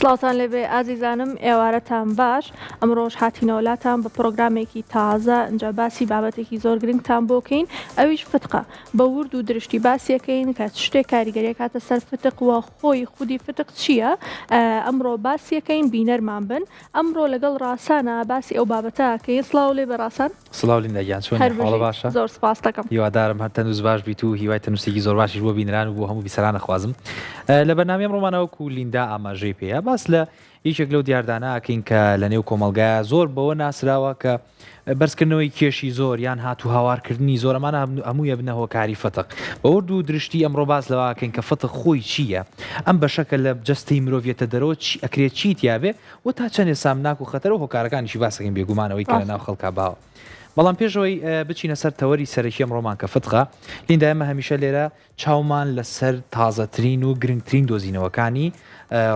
سڵاوتان لێبێ ئازیزانم ئێوارەتان باش ئەمڕۆش هاتینەوە لاتان بە پڕۆگرامێکی تازە ئینجا باسی بابەتێکی زۆر گرنگتان بۆ کەین ئەویش فتقە بە ورد و درشتی باسیەکەین کە چ شتێک کاریگەریە کاتە سەر فتق و خۆی خودی فتق چییە ئەمڕۆ باسیەکەین بینەرمان بن ئەمڕۆ لەگەڵ ڕاسانە باسی ئەو بابەتە کەین سڵاو لێ بە ڕاسان. سڵاو لیندا گیان چۆنی هەر حاڵە بژیت باشە؟ زۆر سپاست دەکەم. هیوادارم هەر تەندروست باش بیت و هیوای تەندروستیەکی زۆر باشیش بۆ بینەران و بۆ هەموو بیسەران ئەخوازم. لە بەرنامەی ئەمڕۆمانە وەکو لیندا ئاماژەی پێیا باس لە یەکێک لەو دیاردانە ئەکەین کە لە نێو کۆمەڵگایا زۆر بەوە ناسراوە کە بەرزکردنەوەی کێشی زۆر یان هات و هاوارکردنی زۆر ئەمانە هەمووی ئەبنە هۆکاری فتق. بە ورد و درشتی ئەمڕۆ باس لەوە ئەکەین کە فتق خۆی چییە؟ ئەم بەشە کە لە جەستەی مرۆڤ یەتە دەرەوە چی ئەکرێ چی تیابێ؟ و تا چەندێ سامناک و خەتەرە و هۆکارەکانیشی باس ئەکەین بێگومان ئەوەی کە لەناو خەڵکا باوە. بەڵام پێش ئەوەی بچینە سەر تەوەری سەرەکی ئەمڕۆمان کە فتقە، لیندا ئێمە هەمیشە لێرە چاومان لەسەر تازەترین و گرنگترین دۆزینەوەکانی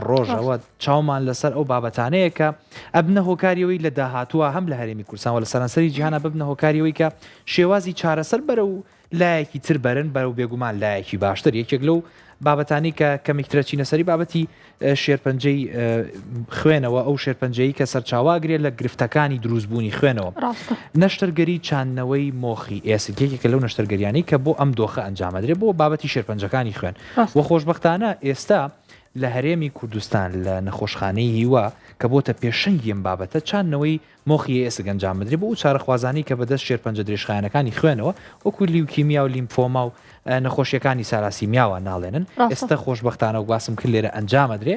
ڕۆژە و چاومان لەسەر ئەو بابەتانەیە کە ئەبنە هۆکاری ئەوەی لە داهاتووە هەم لە هەرێمی کوردستان و لە سەرانسەری جیهانا ببنە هۆکاری ئەوەی کە شێوازی چارەسەر بەرەو لایەکی تر بەرن بەرەو بێگومان لایەکی باشتر یەکێک لەو بابەتانی کە کەمێک ترە چینە سەری بابەتی شێرپەنجەی خوێنەوە ئەو شێرپەنجەی کە سەرچاوەگرێت لە گرفتەکانی دروستبوونی خوێنەوە نەشتەرگەری چاندنەوەی مۆخی ئێسک یەکێکە لەو نەشتەرگەریانەی کە بۆ ئەم دۆخە ئەنجامەدرێت بۆ بابەتی شێرپەنجەکانی خوێن و خۆشبەختانە ئێستا لە هەرێمی کوردستان لە نەخۆشخانەی هیوا کە بۆتە پێشەنگی ئەم بابەتە چاندنەوەی مۆخی ئێسک ئەنجام بدرێت بۆ ئەو چارەخوازانەی کە بەدەست شێرپەنجە درێژخایەنەکانی خوێنەوە وەکو لیوکیمیا و لیمفۆما و نەخۆشیەکانی سالاسیمیاوە ناڵێنن ڕاستە. ئێستا خۆشبەختانە وەک باسم کرد لێرە ئەنجام ئەدرێ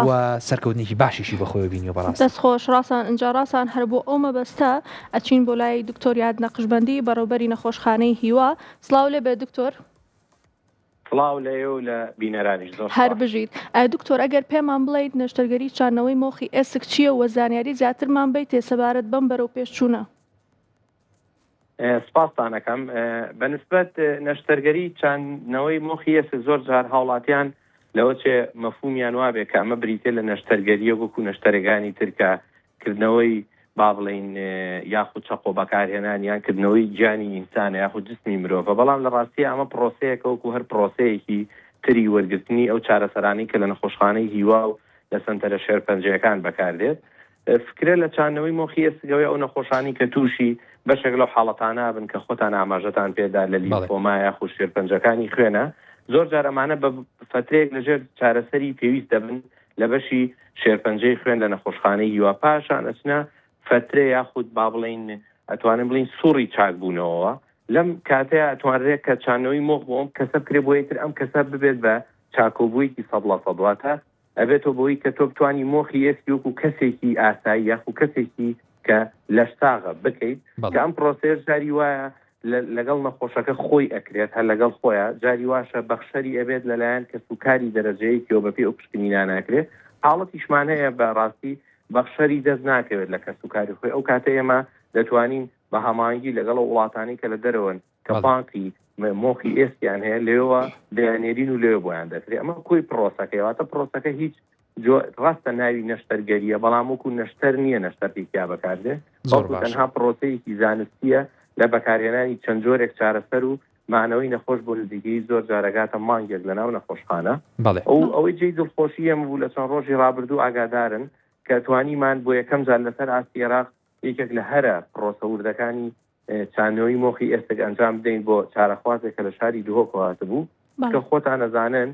و ڕاستە. سەرکەوتنێکی باشیشی بەخۆیەوە بینیوە بەڕاستی. دەست خۆش ڕاسان ئینجا ڕاسان هەر بۆ ئەو مەبەستە ئەچین بۆ لای دکتۆر یاد نەقشبەندی بەڕێوبەری نەخۆشخانەی هیوا سڵاو لێ بێت دکتۆر. سڵاو لە ئێوە و لە بینەرانیش زۆر هەر سوپاس. بژیت. ئایا دکتۆر ئەگەر پێمان بڵێیت نەشتەرگەری چاندنەوەی مۆخی ئێسک چییە و زانیاری زیاترمان بەیتێ سەبارەت بەم بەرەو پێشچوونە؟ سپاستان ئەکەم. بە نسبەت نەشتەرگەری چاندنەوەی مۆخی ئێسک زۆر جار هاوڵاتیان لەوە چێ مەفهومیان وابێ کە ئەمە بریتیە لە نەشتەرگەرییەک وەکو نەشتەرەگانی تر کە کردنەوەی با بڵێین یاخود چەقۆ بەکارهێنان یان کردنەوەی گیانی ئینسانە یاخود جسمی مرۆڤە بەڵام لە ڕاستییا ئەمە پڕۆسەیەکە وەکو هەر پڕۆسەیەکی تری وەرگرتنی ئەو چارەسەرانەی کە لە نەخۆشخانەی هیوا و لە سەنتەرە شێرپەنجەیەکان بەکاردێت فکرە لە چاندنەوەی مۆخی ئێسکەوەی ئەو نەخۆشانی کە تووشی بەشێک لەو حاڵەتانە بن کە خۆتان ئاماژەتان پێدا لە لیمفۆما یاخود شێرپەنجەکانی خوێنە زۆر جار ئەمانە بە فەترەیەک لەژێر چارەسەری پێویست دەبن لە بەشی شێرپەنجەی خوێن لە نەخۆشخانەی هیوا پاشان ئەچنە فەترە یاخود با بڵێین ئەتوانین بڵێین سوڕی چاکبوونەوەوە لەم کاتەیا ئەتوانرێت کە چاندنەوەی مۆخ بۆ ئەم کەسە بکرێت بۆ یەتر ئەم کەسە ببێت بە چاکەوبوویەکی سەد لە سەد واتە ئەبێتەوە بەوەی کە تۆ بتوانی مۆخی ئێسکی وەکو کەسێکی ئاسایی یاخو کەسێکی کە لەشساغە بکەیت کە ئەم پرۆسەیەش جاری وایە لەگەڵ نەخۆشەکە خۆی ئەکرێت هەر لەگەڵ خۆیا جاری واشە بەخشەری ئەبێت لەلایەن کەسوکاری دەرەجەیەکیەوە بەپێی ئەو پشکنینانە ئەکرێت حاڵەتیشمان هەیە بە ڕاستی بەخشەری دەست ناکەوێت لە کەسوکاری خۆی ئەو کاتە ئێمە دەتوانین بە هەماهەنگی لەگەڵ ئەو وڵاتانەی کە لە دەرەوەن کە بانقی مۆخی ئێسکیان هەیە لەوێوە دەیانێرین و لەوێ بۆیان دەکرێت ئەمە کۆی پرۆسەکەی واتە پرۆسەکە هیچ ڕاستە ناوی نەشتەرگەریە بەڵام وەکو نەشتەر نییە نەشتەرگەی تیا بەکاردێ بەڵکو تەنها پرۆسەیەکی زانستیە لە بەکارهێنانی چەند جۆرێک چارەسەر و مانەوەی نەخۆش بۆ نزیکەیی زۆر جارەگاتە مانگێک لە ناو نەخۆشخانە ئەو ئەوەی جێی دڵخۆشی ئێمە بوو لە چەند ڕۆژی ڕابردوو ئاگادارن کە توانیمان بۆ یەکەم جار لەسەر ئاستی عێراق یەکێک لە هەرە پرۆسە وردەکانی چاندنەوەی مۆخی ئێسک ئەنجام بدەین بۆ چارەخوازێک کە لە شاری دهۆکەوە هاتبوو کە خۆتان ئەزانن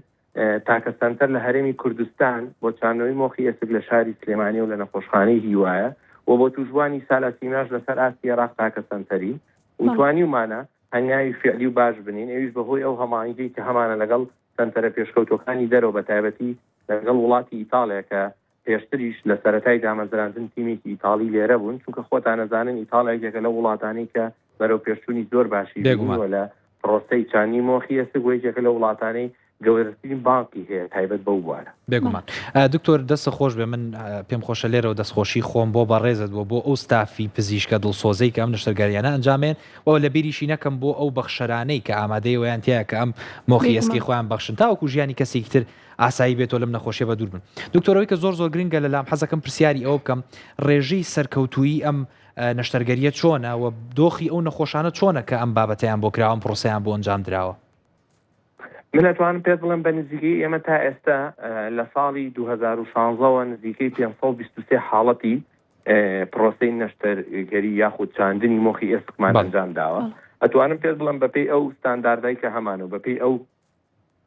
تاکە سەنتەر لە هەرێمی کوردستان بۆ چاندنەوەی مۆخی ئێسک لە شاری سلێمانی و لە نەخۆشخانەی هیوایە و بۆ تووشبووانی سالاسیمیاش لەسەر ئاستی عێراق تاکە سەنتەری و توانیومانە هەنگاوی فعلی و باش بنین ئەویش بەهۆی ئەو هەماهەنگیەی کە هەمانە لەگەڵ سەنتەرە پێشکەوتووەکانی دەرەوە بەتایبەتی لەگەڵ وڵاتی ئیتاڵیا کە پێشتریش لە سەرەتای دامەزراندن تیمێکی ئیتاڵی لێرە بوون، چونکە خۆتان ئەزانن ئیتاڵیا یەکێکە لەو وڵاتانەی کە بەرەو پێشچوونی زۆر باشی بینیوە لە پرۆسەی چاندنی مۆخی ئێسک و یەکێکە لەو وڵاتانەی گەورەترین بانقی هەیە تایبەت بەو بوارە. بێگومان دکتۆر دەستت خۆش بێ من پێم خۆشە لێرەوە دەستخۆشی خۆم بۆ بەڕێزت و بۆ ئەو ستافی پزیشکە دڵسۆزەی کە ئەم نەشتەرگەریانە ئەنجامێن و لە بیریشی نەکەم بۆ ئەو بەخشەرانەی کە ئامادەی ویان تیایە کە ئەم مۆخی ئێسکی خۆیان بەخشن تاوەکو ژیانی کەسێکی تر ئاسایی بێتەوە لەم نەخۆشیە بەدوور بن. دکتۆر ئەوەی کە زۆر زۆر گرنگە لەلام حەزەکەم پرسیاری ئەوە بکەم ڕێژەی سەرکەوتوویی ئەم نەشتەرگەریە چۆنە و دۆخی ئەو نەخۆشانە چۆنە کە ئەم بابەتەیان بۆ کراوە ئەم پرۆسەیان بۆ ئەنجام دراوە؟ من ئەتوانم پێت بڵێم بە نزیکەی ئێمە تا ئێستا لە ساڵی 2016 وە نزیکەی 523 حاڵەتی پرۆسەی نەشتەرگەری یاخود چاندنی مۆخی ئێسکمان ئەنجام داوە. ئەتوانم پێت بڵێم بەپێی ئەو ستانداردای کە هەمانە و بەپێی ئەو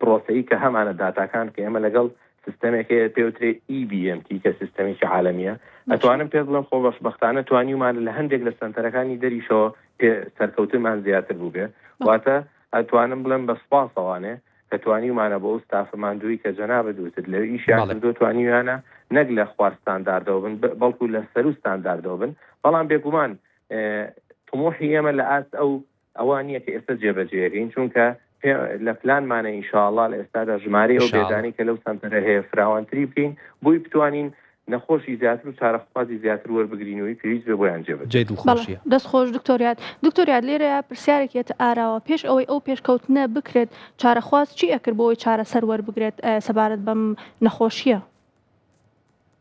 پرۆسەی کە هەمانە داتاکان کە ئێمە لەگەڵ سیستەمێک هەیە پێوترێ EBMT کە سیستەمێکی عالەمیە ئەتوانم پێت بڵێم خۆبەشبەختانە توانیومانە لە هەندێک لە سەنتەرەکانی دەریشەوە پێ سەرکەوتنمان زیاتر بووبێ واتە ئەتوانم بڵێم بە سوپاسەوانێ کە توانیومانە بۆ ئەو ستافە ماندووی کە جەنابت وتت لەوێ ئیشیان کردووە توانیویانە نەک لە خوار ستانداردەوە بن بەڵکو لە سەروو ستانداردەوە بن بەڵام بێگومان تموحی ئێمە لە ئاست ئەو ئەوە نییە کە ئێستا جێبەجێیەکەین چونکە لە پلانمانە ئینشاءاللە لە ئێستادا ژمارەی ئەو بێدانەی کە لەو سەنتەرە هەیە فراوانتری بکەین بۆی بتوانین نەخۆشی زیاتر و چارەخوازی زیاتر وەربگرین و پێویست بێ بۆیان جێبەجێ جێی دڵخۆشیە. بەڵێ دەست خۆش دکتۆر یاد. دکتۆر یاد لێرەیا پرسیارێک یەتە ئاراوە پێش ئەوەی ئەو پێشکەوتنە بکرێت چارەخواز چی ئەکرد بۆ ئەوەی چارەسەر وەربگرێت سەبارەت بەم نەخۆشیە؟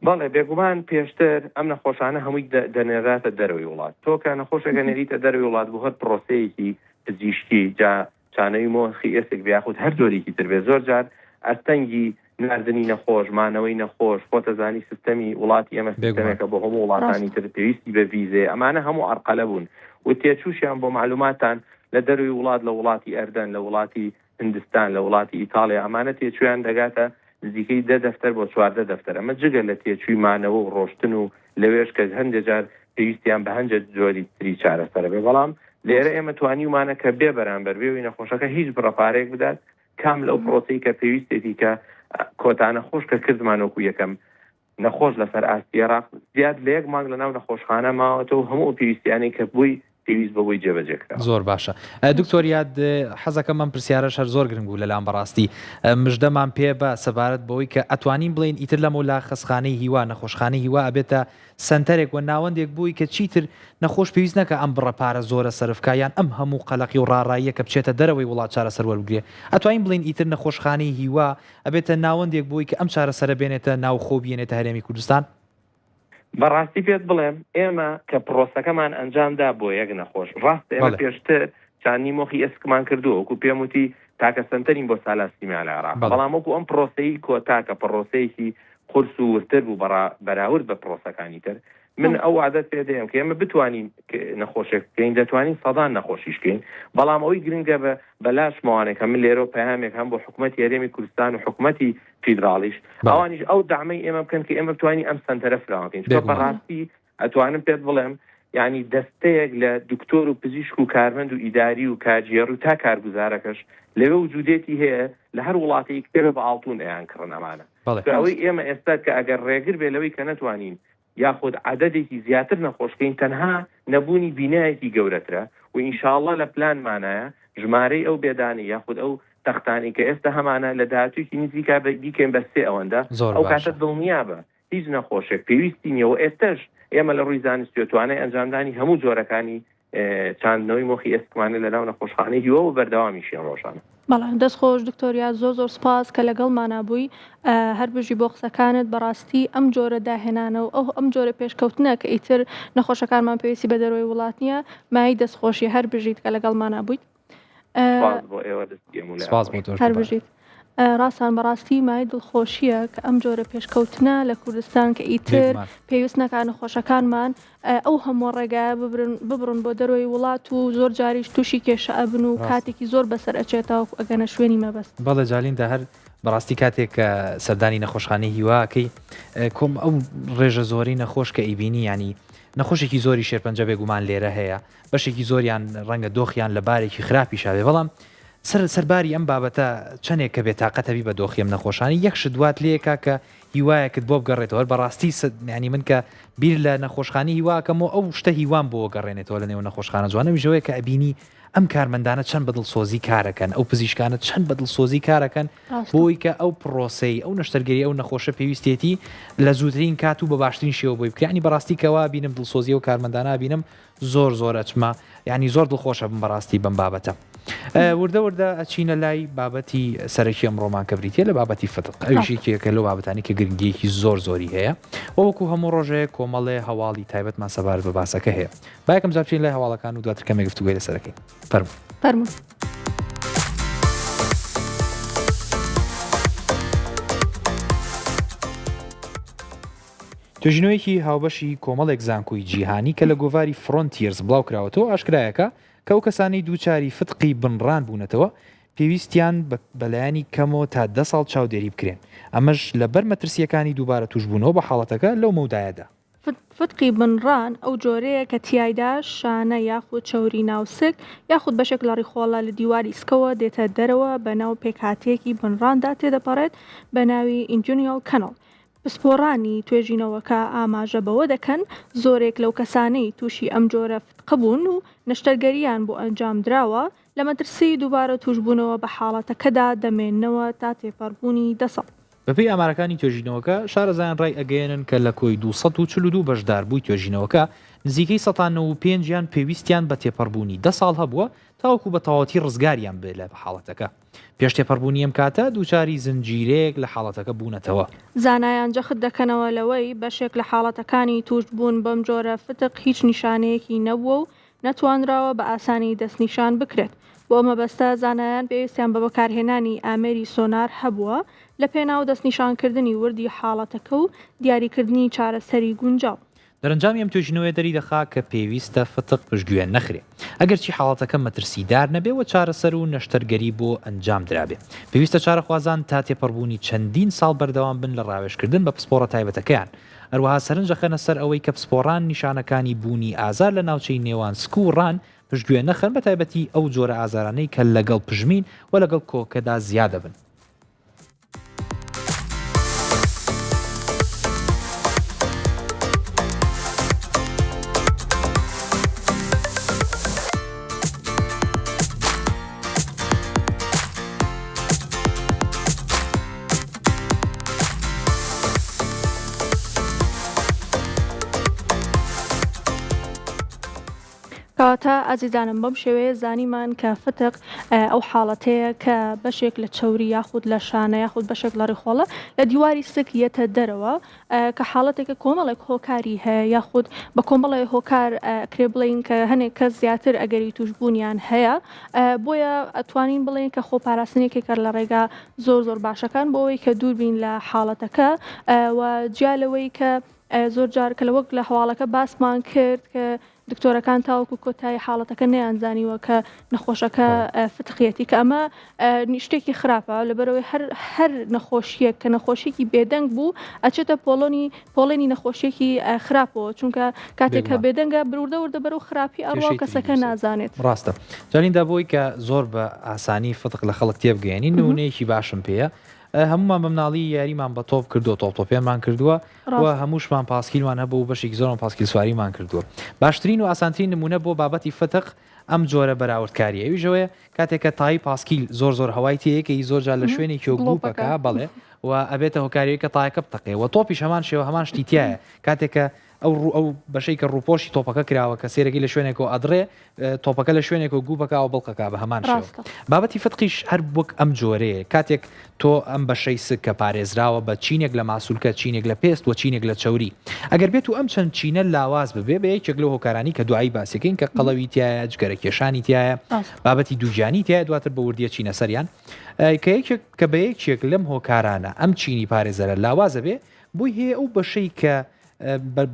بەڵێ بێگومان پێشتر ئەم نەخۆشانە هەمووی دەنێرراتە دەرەوەی وڵات تۆ کە نەخۆشێک ئەنێریتە دەرەوەی وڵات بۆ هەر پرۆسەیەکی پزیشکی جا چانەوی مۆخی ئێسک بێ یاخود هەر جۆرێکی تر بێ زۆر جار ئەستەنگی ناردنی نەخۆش مانەوەی نەخۆش خۆتەزانی سیستەمی وڵاتی ئێمە سیستەمێکە بۆ هەموو وڵاتانی تر پێویستی بە ڤیزەیە ئەمانە هەموو عەرقەلە بوون و تێچووشیان بۆ مەعلوماتتان لە دەروی وڵات لە وڵاتی ئەردەن لە وڵاتی هندستان لە وڵاتی ئیتاڵیا ئەمانە تێچوویان دەگاتە نزیکەی دە دەفتەر بۆ 14 دەفتەر ئەمە جگە لە تێچووی مانەوە و ڕۆشتن و لەوێش کە هەندێ جار پێویستیان بە هەنجە جۆری تری چارەسەرە بێ بەڵام لێرە ئێمە توانیومانە کە بێ بەرامبەر بێ وی نەخۆشەکە هیچ بڕە پارەیەک بدات کام لەو پرۆسەی کە پێویستێتی کە کۆتا نەخۆش کە کردمان وەکو یەکەم نەخۆش لەسەر ئاستی عێراق زیاد لە یەک مانگ لەناو نەخۆشخانە ماوەتەوە هەموو ئەو پێویستیانەی کە بۆی پێویست بە بۆی جێبەجێ کراوە. زۆر باشە دکتۆر یاد حەزەکەم ئەم پرسیارەش هەر زۆر گرنگ بوو لەلام بەڕاستی مژدەمان پێ بە سەبارەت بەوەی کە ئەتوانین بڵێین ئیتر لەمەولا خەسخانەی هیوا نەخۆشخانەی هیوا ئەبێتە سەنتەرێک و ناوەندێک بووی کە چیتر نەخۆش پێویست نەکا ئەم بڕە پارە زۆرە سەرف کا یان ئەم هەموو قەلەقی و ڕاڕاییە کە بچێتە دەرەوەی وڵات چارەسەر وەربگرێ ئەتوانین بڵێین ئیتر نەخۆشخانەی هیوا ئەبێتە ناوەندێک بۆی کە ئەم چارەسەرە بێنێتە ناوخۆ و بیێنێتە هەرێمی کوردستان؟ بەڕاستی پێت بڵێم ئێمە کە پڕۆسەکەمان ئەنجام دا بۆ یەک نەخۆش ڕاستە ئێمە پێشتر چاندنی مۆخی ئێسکمان کردووە وەکو پێم وتی تاکە سەنتەرین بۆ سالاسیمیا لە عێراق بەڵام وەکو ئەم پڕۆسەی کۆتا کە پڕۆسەیەکی قورس و وردتر بوو بەڕا بەراورد بە پڕۆسەکانی تر من ئەو وعدەت پێ دەیەم کە ئێمە بتوانین نەخۆشێک بکەین دەتوانین سەدان نەخۆشیش کەین بەڵام ئەوەی گرنگە بە بەلاشمەوانێک هەم من لێرەوە پەیامێک هەم بۆ حکومەتی هەرێمی کوردستان و حکومەتی فیدراڵیش ئەوانیش ئەو دەعمەی ئێمە بکەن کە ئێمە بتوانین ئەم سەنتەرە فراوان بکەین چونکە بەڕاستی ئەتوانم پێت بڵێم یعنی دەستەیەک لە دکتۆر و پزیشک و کارمەند و ئیداری و کارگێڕ و تا کارگوزارەکەش لەوێ وجودێتی هەیە لە هەر وڵاتێک پێ بە ئاڵتون ئەیان کڕن ئەمانە ئەوەی ئێمە ئێستا کە ئەگەر ڕێگر بێ لەوەی کە نەتوانین یاخود عەدەدێکی زیاتر نەخۆشکەین تەنها نەبوونی بینایەکی گەورەترە و ان شاء اللە لە پلانمانایە ژمارەی ئەو بێدانەی یاخود ئەو تەختانەی کە ئێستا هەمانە لە داهاتوویەکی نزیکا بیکەین بە سێ ئەوەندە زۆر ئەو کاتە باشە. دڵنیابە هیچ نەخۆشێک پێویستی نیە و ئێستەش ئێمە لە ڕووی زانستیەوە توانای ئەنجامدانی هەموو جۆرەکانی چاندنەوەی مۆخی ئێسکمانە لەناو نەخۆشخانەی هیوا و بەردەوامیشین ڕۆژانە. بەڵێ دەست خۆش دکتۆر یاد زۆر زۆر سپاس کە لەگەڵمانا بووی هەر بژی بۆ قسەکانت بەڕاستی ئەم جۆرە داهێنانە و ئەو ئەم جۆرە پێشکەوتنە کە ئیتر نەخۆشەکانمان پێویستی بە دەرەوەی وڵات نییە مایەی دەست خۆشی هەر بژیت کە لەگەڵمانا بوویت. سپاس بۆ ئێوە دەست گێم و سپاس بۆ تۆش هەر بژیت. ڕاستان بەڕاستی مایەی دڵخۆشیە کە ئەم جۆرە پێشکەوتنە لە کوردستان کە ئیتر پێویست نەکا نەخۆشەکانمان ئەو هەموو ڕێگایە ببرن بۆ دەرەوەی وڵات و زۆر جاریش تووشی کێشە ئەبن و کاتێکی زۆر بەسەر ئەچێت تاوەکو ئەگەنە شوێنی مەبەست. بەڵێ جالیندا هەر بەڕاستی کاتێک کە سەردانی نەخۆشخانەی هیوا ئەکەی کۆم ئەو ڕێژە زۆرەی نەخۆش کە ئەیبینی یانی نەخۆشێکی زۆری شێرپەنجە بێگومان لێرە هەیە بەشێکی زۆریان ڕەنگە دۆخیان لە بارێکی خراپیشا بێ بەڵام سەر سەرباری ئەم بابەتە چەنێک کە بێتاقەتە بی بە دۆخی ئەم نەخۆشانە یەک شت وات لێکا کە هیوایەکت بۆ بگەڕێتەوە هەر بەڕاستی س یانی من کە بیر لە نەخۆشخانەی هیوا ئەکەمەوە ئەو شتە هیوام بۆ گەڕێنێتەوە لە نێو نەخۆشخانە جوانە ئەویش ئەوەیە کە ئەبینی ئەم کارمەندانە چەند بە دڵسۆزی کارەکەن ئەو پزیشکانە چەند بە دڵسۆزی کارەکەن بۆی کە ئەو پرۆسەی ئەو نەشتەرگەری ئەو نەخۆشە پێویستێتی لە زووترین کات و بە باشترین شێوە بۆی بکرێ یانی بەڕاستی کەوا بینم دڵسۆزی ئەو کارمەندانە بینم زۆر زۆر ئەچمە یانی زۆر دڵخۆشە بم بەڕاستی بەم بابەتە وردە وردە ئەچینە لای بابەتی سەرەکی ئەمڕۆمان کە بریتە لە بابەتی فتق ئەویش یەکێکە لەو بابەتانی کە گرنگیەکی زۆر زۆری هەیە وەکو هەموو ڕۆژەیە کۆمەڵێ هەواڵی تایبەتمان سەبارەت بە باسەکە هەیە با یەکەم جار بچین لای هەواڵەکان و دواتر کەمێک گفتوگۆی لەسەرەکەین فەرموو فەرموو. توێژینەوەیەکی هاوبەشی کۆمەڵێک زانکۆی جیهانی کە لە گۆڤاری Frontiers بڵاوکراوەتەوە ئاشکرایەکە کە ئەو کەسانەی دووچاری فتقی بنڕان بوونەتەوە پێویستیان بە بەلایەنی کەمەوە تا دە ساڵ چاودێری بکرێن، ئەمەش لەبەر مەترسییەکانی دووبارە تووشبوونەوە بە حاڵەتەکە لەو مەودایەدا. فتقی بنڕان ئەو جۆرەیە کە تیایدا شانە یاخود چەوری ناو سک یاخود بەشێک لە ڕیخۆڵە لە دیواری سکەوە دێتە دەرەوە بەناو پێکهاتەیەکی بنڕاندا تێدەپەڕێت بەناوی Inguinal Canal پسپۆڕانی توێژینەوەکە ئاماژە بەوە دەکەن، زۆرێک لەو کەسانەی تووشی ئەم جۆرە فتقە بوون و نەشتەرگەرییان بۆ ئەنجامدراوە، لە مەترسیی دووبارە تووشبوونەوە بە حاڵەتەکەدا دەمێننەوە تا تێپەڕبوونی دە ساڵ. بەپێی ئامارەکانی توێژینەوەکە، شارەزایان ڕایئەگەیەنن کە لە کۆی 242 بەشداربووی توێژینەوەکە، نزیکەی سەتا 95 یان پێویستیان بە تێپەڕبوونی دە ساڵ هەبووە تاوەکو بە تەواوەتی ڕزگاریان بێ لە حاڵەتەکە. پێش تێپەڕبوونی ئەم کاتە دووچاری زنجیرەیەک لە حاڵەتەکە بوونەتەوە. زانایان جەخت دەکەنەوە لەوەی بەشێک لە حاڵەتەکانی تووشبوون بەم جۆرە فتق هیچ نیشانەیەکی نەبووە و نەتوانراوە بە ئاسانی دەستنیشان بکرێت، بۆ ئەم مەبەستە زانایان پێویستیان بە بەکارهێنانی ئامێری سۆنار هەبووە لەپێناو دەستنیشانکردنی وردی حاڵەتەکە و دیاریکردنی چارەسەری گونجاو. دەرەنجامی ئەم توێژینەوەیە دەریدەخا کە پێویستە فتق پشتگوێ نەخرێ ئەگەرچی حاڵەتەکە مەترسیدار نەبێ و چارەسەر و نەشتەرگەری بۆ ئەنجام درابێ. پێویستە چارەخوازان تا تێپەڕبوونی چەندین ساڵ بەردەوام بن لە ڕاوێژکردن بە پسپۆڕە تایبەتەکەیان. هەروەها سەرنج ئەخەنە سەر ئەوەی کە پسپۆڕان نیشانەکانی بوونی ئازار لە ناوچەی نێوان سک و ڕان پشتگوێ نەخەن بەتایبەتی ئەو جۆرە ئازارانەی کە لەگەڵ پژمین و لەگەڵ کۆکەدا زیادەبن. کەواتە ئازیزانم بەم شێوەیە زانیمان کە فتق ئەو حاڵەتەیە کە بەشێک لە چەوری یاخود لە شانە یاخود بەشێک لە ڕیخۆڵە لە دیواری سک یەتە دەرەوە کە حاڵەتێکە کۆمەڵێک هۆکاری هەیە یاخود بە کۆمەڵێ هۆکار ئەکرێ بڵێین کە هەنێک کەس زیاتر ئەگەری توشبوونیان هەیە بۆیە ئەتوانین بڵێین کە خۆپاراستن یەکێکە لە ڕێگا زۆر زۆر باشەکان بۆ ئەوەی کە دووربین لە حاڵەتەکە و جیا لەوەی کە زۆر جار کە لە وەک لە هەواڵەکە باسمان کرد کە دکتۆرەکان تاوەکو کۆتایی حاڵەتەکە نەیانزانیوە کە نەخۆشەکە فتقیەتی کە ئەمە شتێکی خراپە لەبەرەوەی هەر هەر نەخۆشیەک کە نەخۆشیێکی بێدەنگ بوو ئەچێتە پۆڵۆنی پۆڵێنی نەخۆشیێکی خراپەوە چونکە کاتێک کە بێدەنگە بروردە وردە بەرەو خراپی ئەڕوا و کەسەکە نازانێت. ڕاستە جاریندا بۆی کە زۆر بە ئاسانی فتق لە خەڵک تێبگەیەنین نمونەیەکی باشم پێیە هەمومان بە مناڵی یاریمان بە تۆپ کردووە تۆپ تۆپێنمان کردووە و هەمووشمان پاسکیلمان هەبوو و بەشێکی زۆرمان پاسکیل سواریمان کردووە. باشترین و ئاسانترین نموونە بۆ بابەتی فتق ئەم جۆرە بەراوردکارییە ئەویش ئەوەیە کاتێک کە تای پاسکیل زۆر زۆر هەوای تێیە کە ی زۆر جار لە شوێنێکیەوە گوپەکە بەڵێ و ئەبێتە هۆکاری ئەوەی کە تایەکە بتەقێ و تۆپیش هەمان شێوە هەمان شتی تیایە کاتێک کە ئەو ڕوو ئەو بەشەی کە ڕووپۆشی تۆپەکە کراوە کە سێرەکەی لە شوێنێکەوە ئەدڕێ تۆپەکە لە شوێنێکەوە گوو بکا و بڵقەکا بە هەمان شێوە ڕاستە. بابەتی فتقیش هەر وەک ئەم جۆرەیە کاتێک تۆ ئەم بەشەی سک کە پارێزراوە بە چینێک لە ماسولکە چینێک لە پێست و چینێک لە چەوری ئەگەر بێت و ئەم چەند چینە لاواز ببێ بە یەکێک لەو هۆکارانی کە دوایی باسیەکەین کە قەڵەوی تایە جگەرە کێشانی تایە ڕاستە. بابەتی دووگیانی تایە دواتر بە وردیە چینە سەریان کە یەکێک کە بە یەکێک لەم هۆکارانە ئەم چینی پارێزەرە لاوازە بێ بۆی هەیە ئەو بەشەی کە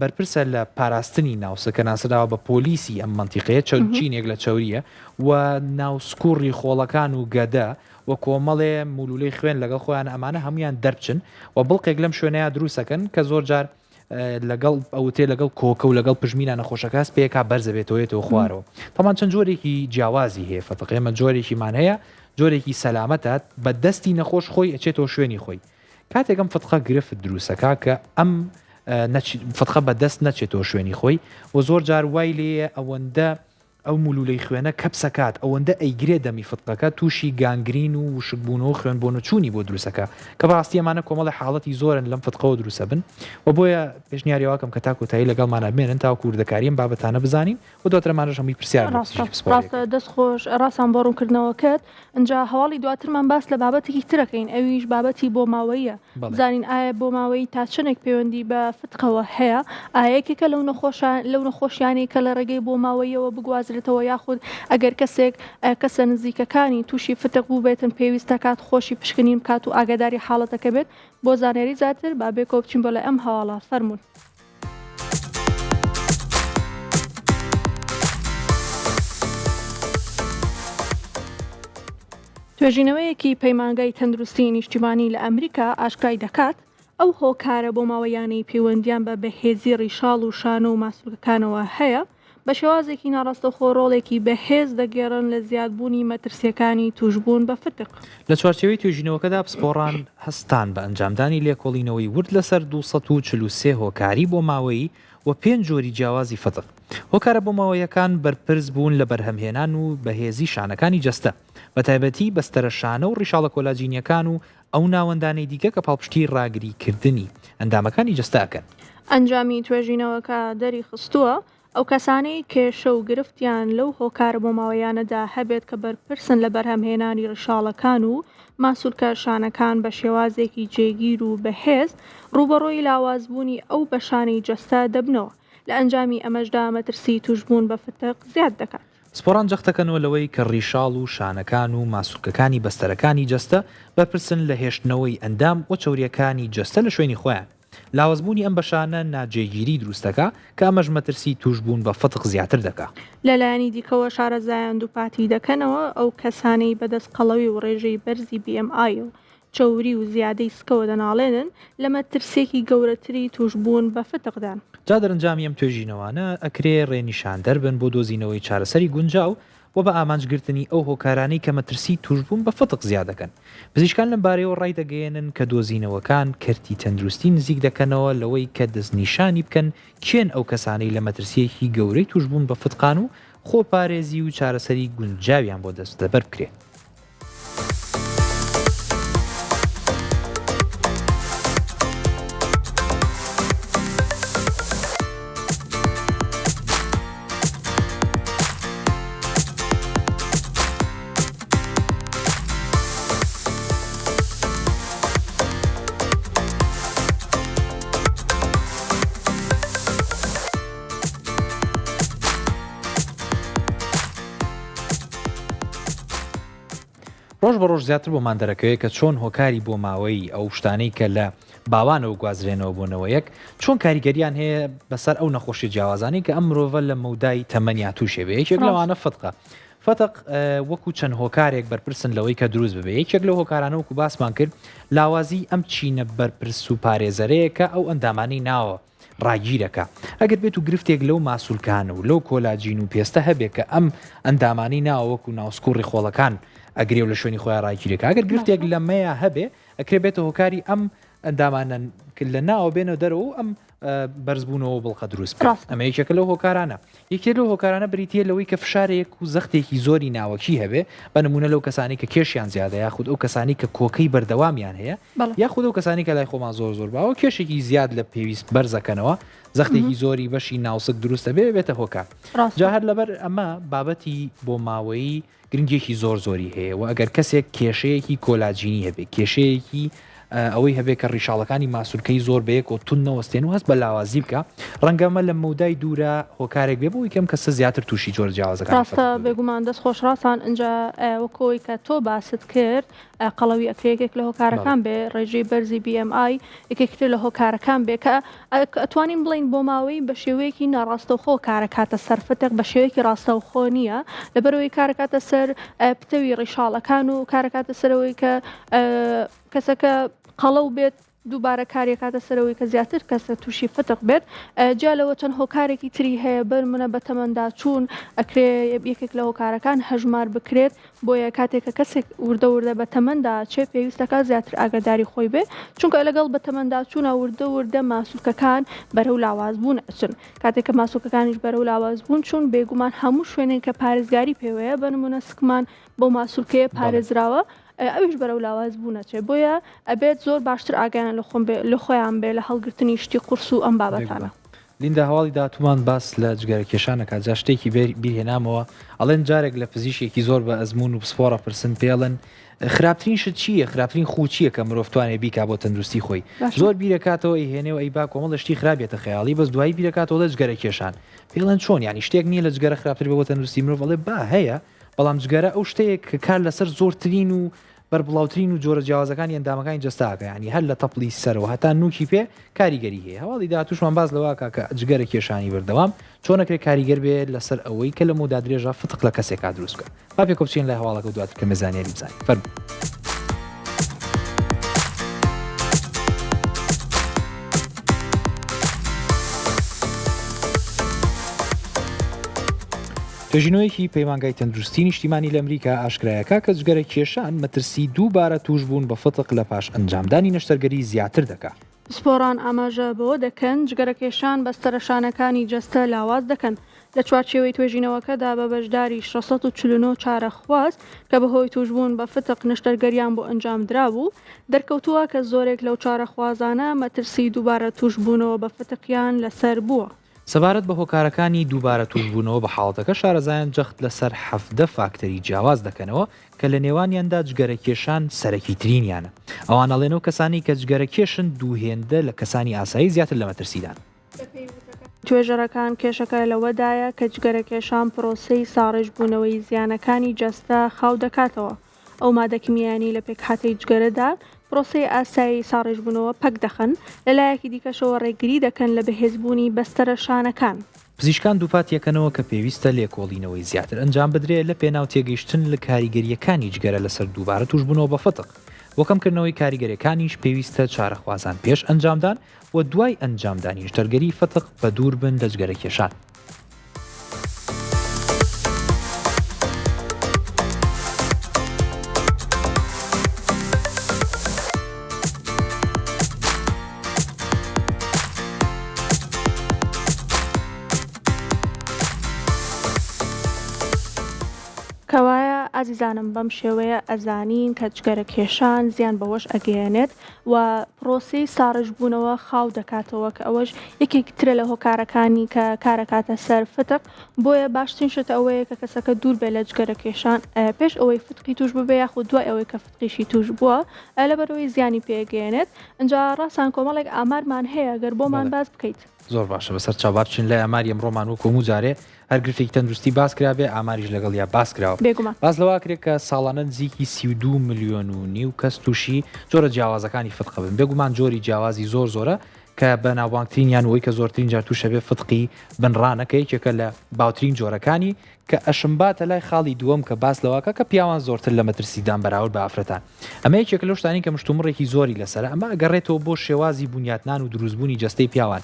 بەرپرسە لە پاراستنی ناوسک کە ناسراوە بە پۆلیسی ئەم مەنتیقەیە چەور چینێک لە چەورییە و ناوسک و ڕیخۆڵەکان و گەدە و کۆمەڵێ مولولەی خوێن لەگەڵ خۆیان ئەمانە هەمویان دەربچن و بڵقێک لەم شوێنەیە دروستەکەن کە زۆر جار لەگەڵ ئەوتێ لەگەڵ کۆکە و لەگەڵ پژمینە نەخۆشەکە هەست پێکا بەرزەبێتەوەێتەوە خوارەوە تەمان چەند جۆرێکی جیاوازی هەیە فەتق ئێمە جۆرێکیمان هەیە جۆرێکی سەلامەتە بە دەستی نەخۆش خۆی ئەچێتەوە شوێنی خۆی کاتێک ئەم فتقە گرفت دروسەکا کە ئەم فتقە بە دەست نەچێتەوە شوێنی خۆی و زۆر جار وای لێیە ئەوەندە ئەو مولولەی خوێنە کەپسەکات ئەوەندە ئەیگرێ دەمی فتقەکە تووشی گانگرین و وشکبوونەوە خوێنبۆنەچوونی بۆ دروسەکە کە بەڕاستی ئەمانە کۆمەڵی حاڵەتی زۆرن لەم فتقەوە دروسە بن و بۆیە پێشنیاری واکەم کە تا کۆتایی لەگەڵمانە بمێنن تاوەکو وردەکاری ئەم بابەتانە بزانین و دواتر ئەمانەش هەمووی پرسیار بۆ ڕاستە پزیشکی پسپۆڕی ڕاستە ئەکەین. دەست خۆش ڕاستان بۆ ڕوونکردنەوەکەت ئینجا هەواڵی دواترمان باس لە بابەتێکی ترەکەین ئەویش بابەتی بۆماوەییە بەڵێ. بزانین ئایا بۆماوەیی تا چەندێک پەیوەندی بە فتقەوە هەیە ئایا یەکێکە لەو نەخۆشان لەو نەخۆشیانەی کە لە ڕێگەی بۆماوەییەوە بگوازرێتەوە یاخود ئەگەر کەسێک کەسە نزیکەکانی تووشی فتق بووبێتن پێویست دەکات خۆشی پشکنین بکات و ئاگاداری حاڵەتەکە بێت بۆ زانیاری زیاتر با بێکەوە بچین بۆ لای ئەم هەواڵە فەرموون. توێژینەوەیەکی پەیمانگای تەندروستی نیشتیمانی لە ئەمریکا ئاشکرای دەکات، ئەو هۆکارە بۆماوەییانەی پەیوەندییان بە بەهێزی ڕیشاڵ و شانە و ماسولکەکانەوە هەیە، بە شێوازێکی ناڕاستەوخۆ ڕۆڵێکی بەهێز دەگێڕن لە زیادبوونی مەترسییەکانی تووشبوون بە فتق. لە چوارچێوەی توێژینەوەکەدا پسپۆڕان هەستان بە ئەنجامدانی لێکۆڵینەوەی ورد لەسەر 243 هۆکاری بۆماوەیی و پێنج جۆری جیاوازی فتق. هۆکارە بۆماوەییەکان بەرپرس بوون لە بەرهەمهێنان و بەهێزی شانەکانی جەستە، بەتایبەتی بەستەرە شانە و ڕیشاڵە کۆلاجینییەکان و ئەو ناوەندانەی دیکە کە پاڵپشتی ڕاگریکردنی ئەندامەکانی جەستە ئەکەن. ئەنجامی توێژینەوەکە دەریخستووە، ئەو کەسانەی کێشە و گرفتیان لەو هۆکارە بۆماوەییانەدا هەبێت کە بەرپرسن لە بەرهەمهێنانی ڕیشاڵەکان و ماسولکە شانەکان بە شێوازێکی جێگیر و بەهێز، ڕووبەڕووی لاوازبوونی ئەو بەشانەی جەستە دەبنەوە، لە ئەنجامی ئەمەشدا مەترسی تووشبوون بە فتق زیاد دەکات. پسپۆڕان جەختدەکەنەوە لەوەی کە ڕیشاڵ و شانەکان و ماسولکەکانی بەستەرەکانی جەستە بەرپرسن لە هێشتنەوەی ئەندام و چەورییەکانی جەستە لە شوێنی خۆیان. لاوازبوونی ئەم بەشانە ناجێگیری دروستدەکا کە ئەمەش مەترسی تووشبوون بە فتق زیاتر دەکا. لەلایەنی دیکەوە شارەزایان دووپاتیدەکەنەوە، ئەو کەسانەی بەدەست قەڵەوی و ڕێژەی بەرزی BMI و چەوری و زیادەی سکەوە دەناڵێنن، لە مەترسییەکی گەورەتری تووشبوون بە فتقدان. جا دەرەنجامی ئەم توێژینەوانە ئەکرێ ڕێنیشاندەر بن بۆ دۆزینەوەی چارەسەری گونجاو و بە ئامانج گرتنی ئەو هۆکارانەی کە مەترسی تووشبوون بە فتق زیاد دەکەن. پزیشکان لەم بارەیەوە ڕایدەگەیەنن کە دۆزینەوەکان کەرتی تەندروستی نزیک دەکەنەوە لەوەی کە دەستنیشانی بکەن کێن ئەو کەسانەی لە مەترسییەکی گەورەی تووشبوون بە فتقان و خۆپارێزی و چارەسەری گونجاویان بۆ دەستەبەر بکرێ. ڕۆژ بە ڕۆژ زیاتر بۆمان دەرەکەوێت کە چۆن هۆکاری بۆماوەیی ئەو شتانەی کە لە باوانەوە گوازرێنەوە بۆ نەوەیەک چۆن کاریگەریان هەیە بەسەر ئەو نەخۆشی جیاوازانەی کە ئەم مرۆڤە لە مەودای تەمەنیا تووشێ بێ یەکێک لەوانە فتقە فتق وەکو چەند هۆکارێک بەرپرسن لەوەی کە دروست ببێ یەکێک لەو هۆکارانە وەکو باسمان کرد لاوازی ئەم چینە بەرپرس و پارێزەرەیە کە ئەو ئەندامانەی ناوە ڕاگیرەکە. ئەگەر بێت و گرفتێک لەو ماسولکانە و لەو کۆلاجین و پێستە هەبێ کە ئەم ئەندامانەی ناوە وەکو ناوسک و ڕیخۆڵەکان ئەگرێ و لە شوێنی خۆیان ڕاگیرێکە ئەگەر گرفتێک لەمەیا هەبێ ئەکرێ بێتە هۆکاری ئەم ئەندامانە لە ناوە بێنە دەرەوە و ئەم بەرزبوونەوە بڵقە دروست بکات. ئەمە یەکێکە لەو هۆکارانە. یەکێ لەو هۆکارانە بریتییە لەوەی کە فشارێک و زەختێکی زۆری ناوەکی هەبێ، بە نموونە لەو کەسانەی کە کێشیان زیادە یاخود ئەو کەسانەی کە کۆکەی بەردەوامیان هەیە یاخود ئەو کەسانەی کە لای خۆمان زۆر زۆر باوە کێشێکی زیاد لە پێویست بەرزەکەنەوە زەختێکی زۆری بەشی ناوسک دروست دەبێ بێتە هۆکار. جا هەر لەبەر ئەمە بابەتی بۆماوەیی گرنگیەکی زۆر زۆری هەیە و ئەگەر کەسێک کێشەیەکی کۆلاجینی هەبێ کێشەیەکی ئەوەی هەبێ کە ڕیشاڵەکانی ماسولکەی زۆر بەیەکەوە توند نەوەستێن و هەست بە لاوازی بکە ڕەنگە ئەمە لە مەودای دوورە هۆکارێک بێ بۆ ئەوەی کە ئەم کەسە زیاتر تووشی جۆرە جیاوازەکانی ڕاستە فەتق ببێ. بێگومان دەست خۆش ڕاستان ئینجا وەکو ئەوەی کە تۆ باست کرد قەڵەوی ئەکرێ یەکێک لە هۆکارەکان بێ ڕێژەی بەرزی BMI یەکێکی تر لە هۆکارەکان بێ کە ئەتوانین بڵێین بۆماوەیی بە شێوەیەکی ناڕاستەوخۆ کارەکاتە سەر فتق بە شێوەیەکی ڕاستەوخۆ نییە لەبەرەوەی کارەکاتە سەر پتەوی ڕیشاڵەکان و کارەکاتە سەرەوەی کە کەسەکە قەڵەو بێت دووبارە کاریەکاتە سەرەوەی کە زیاتر کەسە تووشی فتق بێت جیا لەوە چەند هۆکارێکی تری هەیە بەرمونە بە تەمەندا چوون ئەکرێ یەکێک لە هۆکارەکان هەژمار بکرێت بۆیە کاتێک کە کەسێک وردە وردە بە تەمەندا ئەچێ پێویست دەکات زیاتر ئاگاداری خۆی بێ چونکە لەگەڵ بە تەمەنداچوونا وردە وردە ماسولکەکان بەرەو لاوازبوون ئەچن کاتێک کە ماسولکەکانیش بەرەو لاوازبوون چوون بێگومان هەموو شوێنێک کە پارێزگاری پێوەیە بە نمونە سکمان بەو ماسولکەیە پارێزراوە ئەویش بەرەو لاوازبوون ئەچێ بۆیە ئەبێت زۆر باشتر ئاگایان لە خۆم بێ لە خۆیان بێ لە هەڵگرتنی شتی قورس و ئەم بابەتانە. لیندا هەواڵی داهاتوومان باس لە جگەرە کێشان ئەکات جا شتێکی بیر هێنامەوە ئەڵێن جارێک لە پزیشکێکی زۆر بە ئەزموون و پسپۆڕ ئەپرسن پێی ئەڵێن خراپترین شت چییە خراپترین خوو چییە کە مرۆڤ توانێ بیکا بۆ تەندروستی خۆی زۆر بیرەکاتەوە ئەیهێنێ و ئەیبا کۆمەڵە شتی خراپ یەتە خەیاڵی بەس دوایی بیرەکاتەوە ئەڵێ جگەرە کێشان پێی ئەڵێن چۆن یانی شتێک نییە لە جگەرە خراپتر بێ بۆ تەندروستی مرۆڤ ئەڵێ با هەیە بەڵام جگەرە ئەو شتەیە کە کار لەسەر زۆرترین و. بەربڵاوترین و جۆرە جیاوازەکانی ئەندامەکانی جەستە ئەکا یانی هەر لە تەپڵی سەرەوە هەتا نوکی پێ کاریگەری هەیە هەواڵی داهاتووشمان باس لەوە ئەکا کە جگەرە کێشانی بەردەوام چۆن ئەکرێ کاریگەر بێ لەسەر ئەوەی کە لە مەودا درێژا فتق لە کەسێکا دروست بکا با پێکەوە بچین لای هەواڵەکە و دواتر کەمێ زانیاری بزانین فەرموو. توێژینەوەیەکی پەیمانگای تەندروستی نیشتیمانی لە ئەمریکا ئاشکرایەکا کە جگەرە کێشان مەترسی دووبارە تووشبوون بە فتق لە پاش ئەنجامدانی نەشتەرگەری زیاتر دەکا. پسپۆڕان ئاماژە بەوە دەکەن، جگەرەکێشان بەستەرە شانەکانی جەستە لاواز دەکەن. لە چوارچێوەی توێژینەوەکەدا بە بەشداری 649 چارەخواز کە بەهۆی تووشبوون بە فتق نەشتەرگەریان بۆ ئەنجامدرابوو، دەرکەوتووە کە زۆرێک لەو چارەخوازانە مەترسی دووبارە تووشبوونەوە بە فتقیان لەسەر بووە. سەبارەت بە هۆکارەکانی دووبارە تووشبوونەوە بە حاڵەتەکە، شارەزایان جەخت لەسەر 17 فاکتەری جیاواز دەکەنەوە کە لە نێوانیاندا جگەرەکێشان سەرەکیترینیانە. ئەوان ئەڵێن ئەو کەسانەی کە جگەرەکێشن دوو هێندە لە کەسانی ئاسایی زیاتر لە مەترسیدان. بەپێی وتەکانی توێژەرەکان، کێشەکە لەوەدایە کە جگەرەکێشان پرۆسەی ساڕێژبوونەوەی زیانەکانی جەستە خاو دەکاتەوە. ئەو مادە کیمیایانەی لە پێکهاتەی جگەرەدان، پرۆسەی ئاسایی ساڕێژبوونەوە پەک دەخەن، لە لایەکی دیکەشەوە ڕێگری دەکەن لە بەهێزبوونی بەستەرە شانەکان. پزیشکان دووپاتیەکەنەوە کە پێویستە لێکۆڵینەوەی زیاتر ئەنجام بدرێ لە پێناو تێگەیشتن لە کاریگەرییەکانی جگەرە لەسەر دووبارە تووشبوونەوە بە فتق. بۆ کەمکردنەوەی کاریگەرییەکانیش پێویستە چارەخوازان پێش ئەنجامدان و دوای ئەنجامدانی نەشتەرگەری فتق بەدوور بن لە جگەرەکێشان. کەوایە ئازیزانم بەم شێوەیە ئەزانین کە جگەرە کێشان زیان بەوەش ئەگەیەنێت و پرۆسەی ساڕێژبوونەوە خاو دەکاتەوە کە ئەوەش یەکێک ترە لە هۆکارەکانی کە کارەکاتە سەر فتق بۆیە باشترین شت ئەوەیە کە کەسەکە دوور بێت لە جگەرە کێشان پێش ئەوەی فتقی توش ببێ یاخود دوای ئەوەی کە فتقیشی توش بووە لەبەرئەوەی زیانی پێگەیەنێت ئینجا ڕاسان کۆمەڵێک ئامارمان هەیە گەر بۆمان باس بکەیت. زۆر باشە بەسەر چاو با بچین لای ئاماری ئەمڕۆمان وەکو هەموو جارێ هەر گرفتێکی تەندروستی باس کرابێ ئاماریش لەگەڵیا باس کراوە. بێگومان. باس لەوە ئەکرێ کە ساڵانە نزیکی 32 ملیۆن و نیو کەس تووشی جۆرە جیاوازەکانی فتق بن بێگومان جۆری جیاوازی زۆر زۆرە کە بە ناوبانگترینیان وەی کە زۆرترین جار تووشە بێ فتقی بنڕانە کە یەکێکە لە باوترین جۆرەکانی کە ئەشمباتە لای خاڵی دووەم کە باس لەوەکە کە پیاوان زۆرتر لە مەترسیدان بەراورد بە ئافرەتان ئەمە یەکێکە لەو شتانەی کە مشتومڕێکی زۆری لەسەرە ئەمە ئەگەڕێتەوە بۆ شێوازی بونیاتنان و دروستبوونی جەستەی پیاوان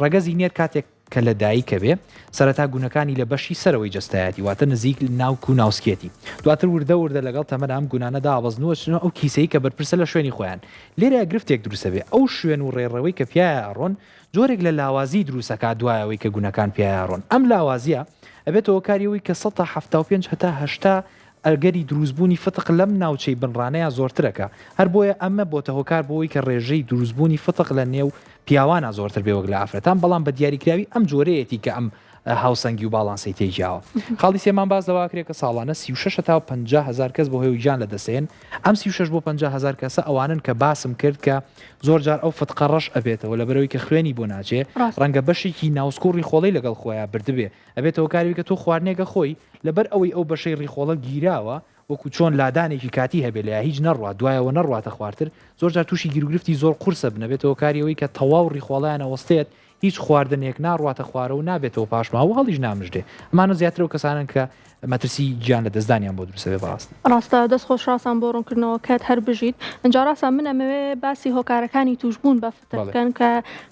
ڕەگەزی نێر کاتێک کە لە دایکە بێ سەرەتا گونەکانی لە بەشی سەرەوەی جەستایەتی واتە نزیک ناوک و ناوسکێتی دواتر وردە وردە لەگەڵ تەمەن ئەم گونانە دابەزن و ئەچنەوە ئەو کیسەی کە بەرپرسە لە شوێنی خۆیان لێرە گرفتێک دروستە بێ ئەو شوێن و ڕێڕەوەی کە پیایا ئەڕۆن جۆرێک لە لاوازی دروست ئەکات دوای ئەوەی کە گونەکان پیایا ئەڕۆن ئەم لاوازیە ئەبێتە هۆکاری ئەوەی کە سەتا 75 هەتا 80 ئەگەری دروستبوونی فتق لەم ناوچەی بنڕانەیا زۆرترەکە هەر بۆیە ئەمە بۆتە هۆکار بۆ ئەوەی کە ڕێژەی دروستبوونی فتق لە نێو پیاوانا زۆرتر بێ وەک لە ئافرەتان بەڵام بە دیاریکراوی ئەم جۆرەیەتی کە ئەم هاوسەنگی و باڵانسەی تێکیاوە. خاڵی سێمان باس لەوە ئەکرێ کە ساڵانە 36 هەتا 50 هەزار کەس بەهۆیەوە گیان لەدەستئەیەن ئەم 36 بۆ 50 هەزار کەسە ئەوانەن کە باسم کرد کە زۆر جار ئەو فتقە ڕەش ئەبێتەوە لەبەرئەوەی کە خوێنی بۆ ناچێ ڕەنگە بەشێکی ناوسک و ڕیخۆڵەی لەگەڵ خۆیا بردبێ ئەبێتە هۆکاری کە تۆ خواردنێک ئەخۆی لەبەر ئەوەی ئەو بەشەی ڕیخۆڵە گیراوە وەکو چۆن لادانێکی کاتی هەبێ لەیا هیچ نەڕوا دوایەوە نەڕواتە خوارتر زۆر جار توشی گیروگرفتی زۆر قورسە بن ئەبێتە هۆکاری ئەوەی کە تەواو ڕیخۆڵەیان ئەوەستێت هیچ خواردنێک ناڕواتە خوارەوە و نابێتەوە پاشماوە و هەڵیش نامژرێ ئەمانە زیاتر ئەو کەسانەن کە مەترسی گیان لەدەستدانیان بۆ دروست ئەبێ بەڕاستی. ڕاستە دەست خۆش ڕاسان بۆ ڕوونکردنەوەکەت هەر بژیت ئینجا ڕاسان من ئەمەوێ باسی هۆکارەکانی توشبوون بە فتق بکەن کە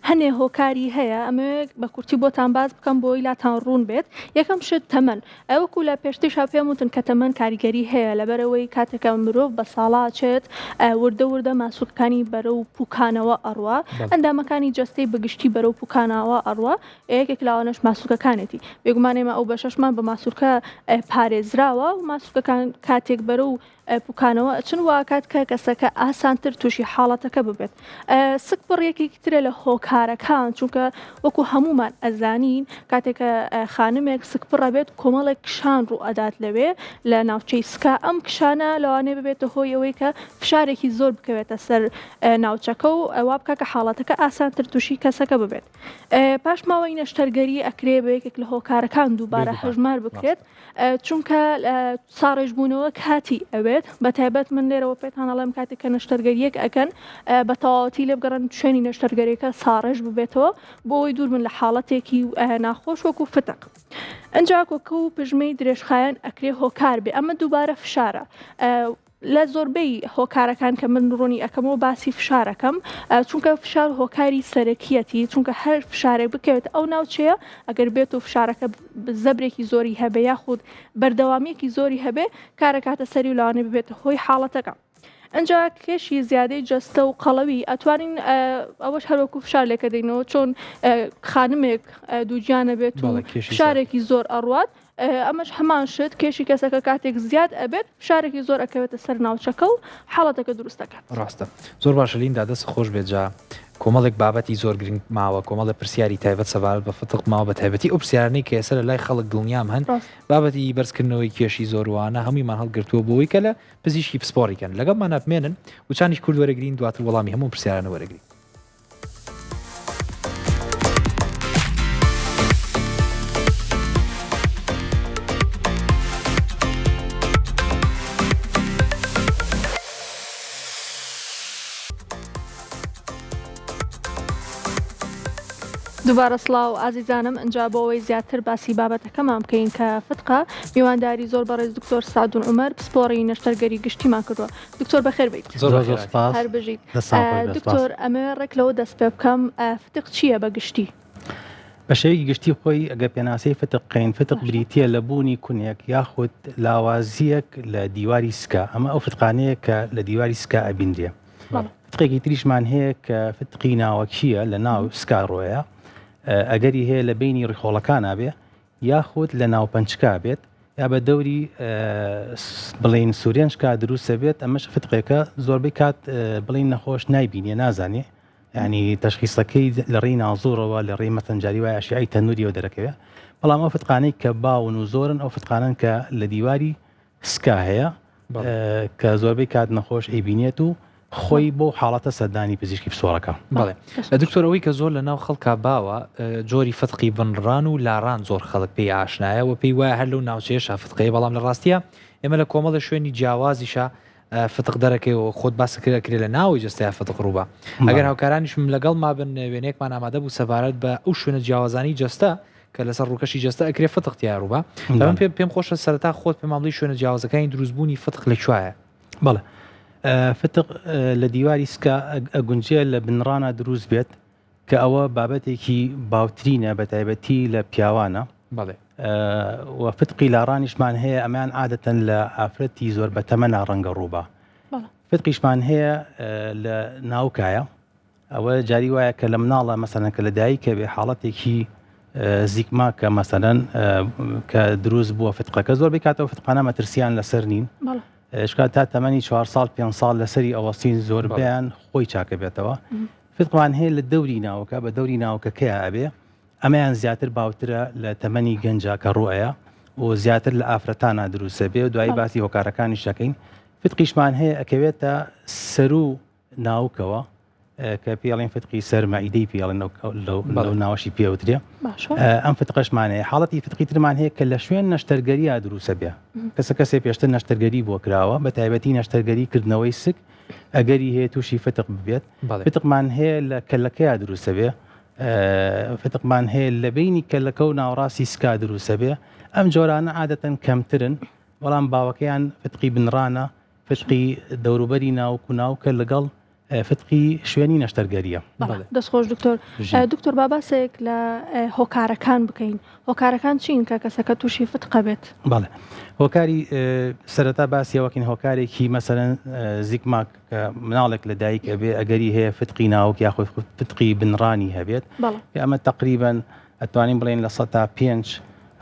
هەنێ هۆکاری هەیە ئەمەوێ بە کورتی بۆتان باس بکەم بۆی لاتان ڕوون بێت یەکەم شت تەمەن وەکو لە پێشتریشا پێم وتن کە تەمەن کاریگەری هەیە لەبەرئەوەی کاتێک کە مرۆڤ بە ساڵا ئەچێت وردە وردە ماسولکەکانی بەرەو پوکانەوە ئەڕوا ئەندامەکانی جەستەی بە گشتی بەرەو پوکانەوە ئەڕوا یەکێک لەوانەش ماسولکەکانێتی بێگومان ئێمە ئەو بەشەشمان بە ماسولکە پارێزراوە و ماسولکەکان کاتێک بەرەو پوکانەوە ئەچن واکات کە کەسەکە ئاسانتر تووشی حاڵەتەکە ببێت. سکپڕ یەکێکی ترە لە هۆکارەکان چونکە وەکو هەموومان ئەزانین کاتێک کە خانمێک سکپڕ ئەبێت کۆمەڵێک کشان ڕوو ئەدات لەوێ لە ناوچەی سکا ئەم کشانە لەوانەیە ببێتە هۆی ئەوەی کە فشارێکی زۆر بکەوێتە سەر ناوچەکە و وا بکات کە حاڵەتەکە ئاسانتر تووشی کەسەکە ببێت. پاشماوەی نەشتەرگەری ئەکرێ بە یەکێک لە هۆکارەکان دووبارە هەژمار بکرێت. چونکە ساڕێژبوونەوە کاتی ئەوێت. بێت بە تایبەت من لێرەوە پێتان ئەڵێم کاتێک کە نەشتەرگەریەک ئەکەن بە تەواوەتی لێبگەڕن شوێنی نەشتەرگەریەکە ساڕێژ ببێتەوە بۆ ئەوەی دوور بن لە حاڵەتێکی ناخۆش وەکو فتق. ئنجا کۆکە و پژمەی درێژخایەن ئەکرێ هۆکار بێ ئەمە دووبارە فشارە لە زۆربەی هۆکارەکان کە من ڕوونی ئەکەمەوە باسی فشارەکەم چونکە فشار هۆکاری سەرەکیەتی چونکە هەر فشارێک بکەوێت ئەو ناوچەیە ئەگەر بێت و فشارەکە زەبرێکی زۆری هەبێ یاخود بەردەوامیەکی زۆری هەبێ کارەکاتە سەری و لەوانەیە ببێتە هۆی حاڵەتەکە. ئنجا کێشی زیادەی جەستە و قەڵەوی ئەتوانین ئەوەش هەروەکو فشار لێکەدەینەوە چۆن خانمێک دووگیانە بێت و فشارێکی زۆر ئەڕوات ئەمەش هەمان شت کێشی کەسەکە کاتێک زیاد ئەبێت فشارێکی زۆر ئەکەوێتە سەر ناوچەکە و حاڵەتەکە دروست دەکات. ڕاستە زۆر باشە لیندا دەست خۆش بێت جا کۆمەڵێک بابەتی زۆر گرنگ ماوە کۆمەڵێ پرسیاری تایبەت سەبارەت بە فتق ماوە بە تایبەتی ئەو پرسیارانەی کە ئێستا لە لای خەڵک دڵنیام هەن بابەتی بەرزکردنەوەی کێشی زۆروانە هەموویمان هەڵگرتووە بۆ ئەوەی کە لە پزیشکی پسپۆڕی کەن لەگەڵمانا بمێنن وچانیش کورد وەرەگرین دواتر وەڵامی هەموو پرسیارانە وەرەگرین. دووبارە سڵاو ئازیزانم ئنجا بۆ ئەوەی زیاتر باسی بابەتەکەمان بکەین کە فتقە میوانداری زۆر بەڕێز دکتۆر سعدون عومەر پسپۆڕی نەشتەرگەری گشتیمان کردووە دکتۆر بەخێر بیت زۆر زۆر سپاس هەر بژیت دکتۆر ئەمەوێ ڕێک لەوە دەست پێ بکەم فتق چییە بە گشتی؟ بە شێوەیەکی گشتی خۆی ئەگەر پێناسەی فتق قین فتق بریتە لە بوونی کونێک یاخود لاوازیەک لە دیواری سکا ئەمە ئەو فتقانەیە کە لە دیواری سکا ئەبینرێ فتقێکی تریشمان هەیە کە فتقی ناوەکییە لە ناو سکا ڕۆیە ئەگەری هەیە لە بینی ڕیخۆڵەکانا بێ یاخود لە ناو پەنچکا بێت یا بە دەوری بڵین سورێنچکا دروستە بێت ئەمەش فتقێکە زۆربەی کات بڵین نەخۆش نایبینێ نازانێ ینی تەشخیصەکەی لە ڕێی نازۆرەوە لە ڕێی مەتەنجاری وای ئەشیعی تەنوریەوە دەرەکەوێت بەڵام ئەو فتقانەی کە باون و زۆرن ئەو فتقانن کە لە دیواری سکا هەیە کە زۆربەی کات نەخۆش ئەیبینێت و خۆی بۆ حاڵەتە سەردانی پزیشکی پسۆڕەکە. بەڵێ دکتۆر ئەوەی کە زۆر لە ناو خەڵکا باوە جۆری فتقی بنڕان و لاڕان زۆر خەڵک پێی ئاشنایە و پێی وایە هەر لەو ناوچەیەشا فتقەیە بەڵام لە ڕاستیا ئێمە لە کۆمەڵێ شوێنی جیاوازیشا فتق دەرەکەی و خۆت باست کرد ئەکرێ لە ناوەوەی جەستەیا فتق ڕووبا ئەگەر هاوکارانیشم لەگەڵ مابن وێنەیەکمان ئامادە بوو سەبارەت بە ئەو شوێنە جیاوازانەی جەستە کە لەسەر ڕووکەشی جەستە ئەکرێ فتق تیا ڕووبا. من پێم پێم خۆشە سەرەتا خۆت پێمان بڵێی شوێنە جیاوازەکانی دروستبوونی فتق لە کوایە؟ بەڵێ فتق لە دیواری سکا ئەگونجێ لە بنڕانا دروست بێت کە ئەوە بابەتێکی باوترینە بە تایبەتی لە پیاوانە بەڵێ و فتقی لاڕانیشمان هەیە ئەمان عادەتەن لە ئافرەتی زۆر بە تەمەنا ڕەنگە ڕووبا فتقیشمان هەیە لە ناوکایە ئەوە جاری وایە کە لە مناڵە مەسەلەن کە لە دایکە بێ حاڵەتێکی زیکما کە مەسەلەن کە دروست بووە فتقەکە زۆر بکاتەوە فتقانە مەترسیان لەسەر نین شکات تا تەمەنی چوار ساڵ پێ ساڵ لەسەری ئەوەستین زۆربیان خۆی چاکە بێتەوە فتقمان هەیە لە دەوری ناوکە بە دەوری ناوکەکەی ئەبێ ئەمەیان زیاتر باوترە لە تەمەنی گەنجا کە ڕوئەیە و زیاتر لە ئافرەتانە دروستە بێ و دوایی باسی هۆکارەکانی شەکەین فتقیشمان هەیە ئەکەوێتە سەرو ناوکەوە کە پێڵێن فتقی سەر مەعیدەی پێڵێن لەو ناوەشی پێوترێ ئەم فتقەشمان هەیە حاڵەتی فتقی ترمان هەیە کە لە شوێن نەشتەرگەرییا دروسە بێ کەسە کەسێ پێشتر نەشتەرگەری بۆ کراوە بە تایبەتی نەشتەرگەری کردنەوەی سک ئەگەری هەیە تووشی فتق ببێت فتقمان هەیە لە کەلەکەیا دروسە بێ فتقمان هەیە لە بینی کەلەکە و ناوەڕاستی سکا دروسە بێ ئەم جۆرانە عادەتەن کەمترن بەڵام باوەکەیان فتقی بنڕانە فتقی دەوروبەری ناوک و ناوکە لەگەڵ فتقی شوێنی نەشتەرگەریە. بەڵێ دەست خۆش دکتۆر. دکتۆر با باسێک لە هۆکارەکان بکەین هۆکارەکان چین کە کەسەکە تووشی فتقە بێت؟ بەڵێ هۆکاری سەرەتا باسی ئەوەکەین هۆکارێکی مەسەلەن زیکماک کە مناڵێک لە دایک ئەبێ ئەگەری هەیە فتقی ناوک یاخود فتقی بنڕانی هەبێت ئەمە تقریبا ئەتوانین بڵێن 5%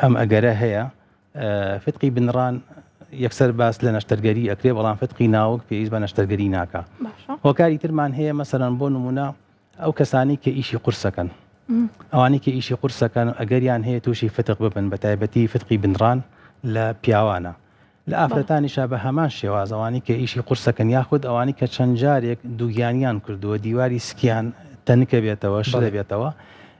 ئەم ئەگەرە هەیە فتقی بنڕان یەکسەر باس لە نەشتەرگەری ئەکرێ بەڵام فتقی ناوک پێویست بە نەشتەرگەری ناکا هۆکاری ترمان هەیە مەسەلەن بۆ نمونە ئەو کەسانی کە ئیشی قورسەکەن ئەوانی کە ئیشی قورسەکەن ئەگەریان هەیە تووشی فتق ببن بە تایبەتی فتقی بنڕان لە پیاوانە لە ئافرەتانیشا بە هەمان شێواز ئەوانی کە ئیشی قورسەکەن یاخود ئەوانی کە چەند جارێک دووگیانیان کردووە دیواری سکیان تەنکە بێتەوە شلە بێتەوە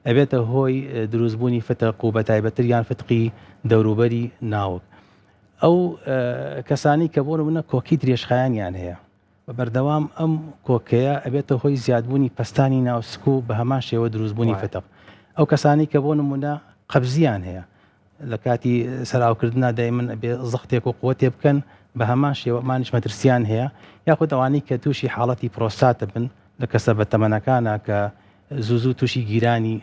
ئەبێتە هۆی دروستبوونی فتق و بەتایبەتر یان فتقی دەوروبەری ناوک. ئەو کەسانی کە بۆ نمونە کۆکی درێژخایەنیان هەیە بە بەردەوام ئەم کۆکەیە ئەبێتە هۆی زیادبوونی پەستانی ناو سک و بە هەمان شێوە دروستبوونی فتق. ئەو کەسانی کە بۆ نمونە قەبزیان هەیە لە کاتی سەراوکردنا دایمەن ئەبێ زەختێک و قوتێ بکەن بە هەمان شێوە ئەمانیش مەترسیان هەیە یاخود ئەوانەی کە تووشی حاڵەتی پرۆستاتە بن لە کەسە بەتەمەنەکانە کە زوو زوو تووشی گیرانی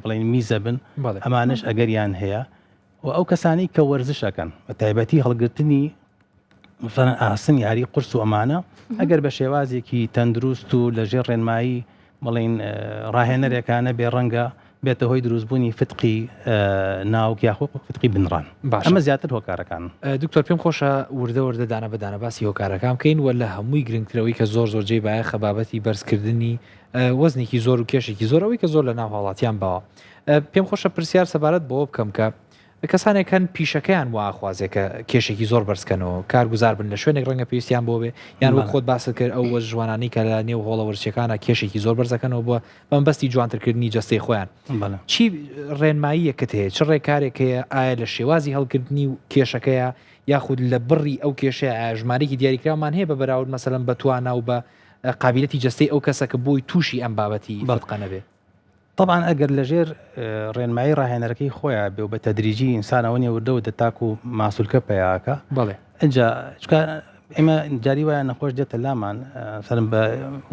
بڵین میزە بن ئەمانش ئەگەریان هەیە و ئەو کەسانەی کە وەرزش ئەکەن بە تایبەتی هەڵگرتنی مثلا ئاسن یاری قورس و ئەمانە ئەگەر بە شێوازێکی تەندروست و لە ژێر ڕێنمایی بڵین ڕاهێنەرێکانە بێ ڕەنگە بێتە هۆی دروستبوونی فتقی ناوک یاخۆ فتقی بنڕان ئەمە زیاتر هۆکارەکان. دکتۆر پێم خۆشە وردە وردە دانە بە دانە باسی هۆکارەکان بکەین و لە هەمووی گرنگترەوەی کە زۆر زۆر جێی بایەخە بابەتی بەرزکردنی وەزنێکی زۆر و کێشێکی زۆر ئەوەی کە زۆر لە ناو هاوڵاتیان باوە پێم خۆشە پرسیار سەبارەت بەوە بکەم کە کەسانێک هەن پیشەکەیان وا ئەخوازێ کە کێشێکی زۆر بەرز کەنەوە کارگوزار بن لە شوێنێک ڕەنگە پێویستیان بۆ بێ یان وەک خۆت باست کرد ئەو وەرزشوانانەی کە لە نێو هۆڵە وەرزشیەکانە کێشێکی زۆر بەرز ئەکەنەوە بۆ بە مەبەستی جوانترکردنی جەستەی خۆیان چی ڕێنماییەکت هەیە چ ڕێکارێک هەیە ئایا لە شێوازی هەڵگرتنی و کێشەکەیە یاخود لە بڕی ئەو کێشەیە ئایا ژمارەیەکی دیاریکراومان هەیە بە بەراورد مەسەلەن بە توانا و بە قابیلەتی جەستەی ئەو کەسە کە بۆی تووشی ئەم بابەتی فتقە نەبێ؟ تەبعەن ئەگەر لەژێر ڕێنمایی ڕاهێنەرەکەی خۆیا بێ و بە تەدریجی ئینسان ئەوە نیە وردە وردە تاکو ماسولکە پەیاکە بەڵێ ئینجا چونکە ئێمە جاری وایە نەخۆش دێتە لامان سەرم بە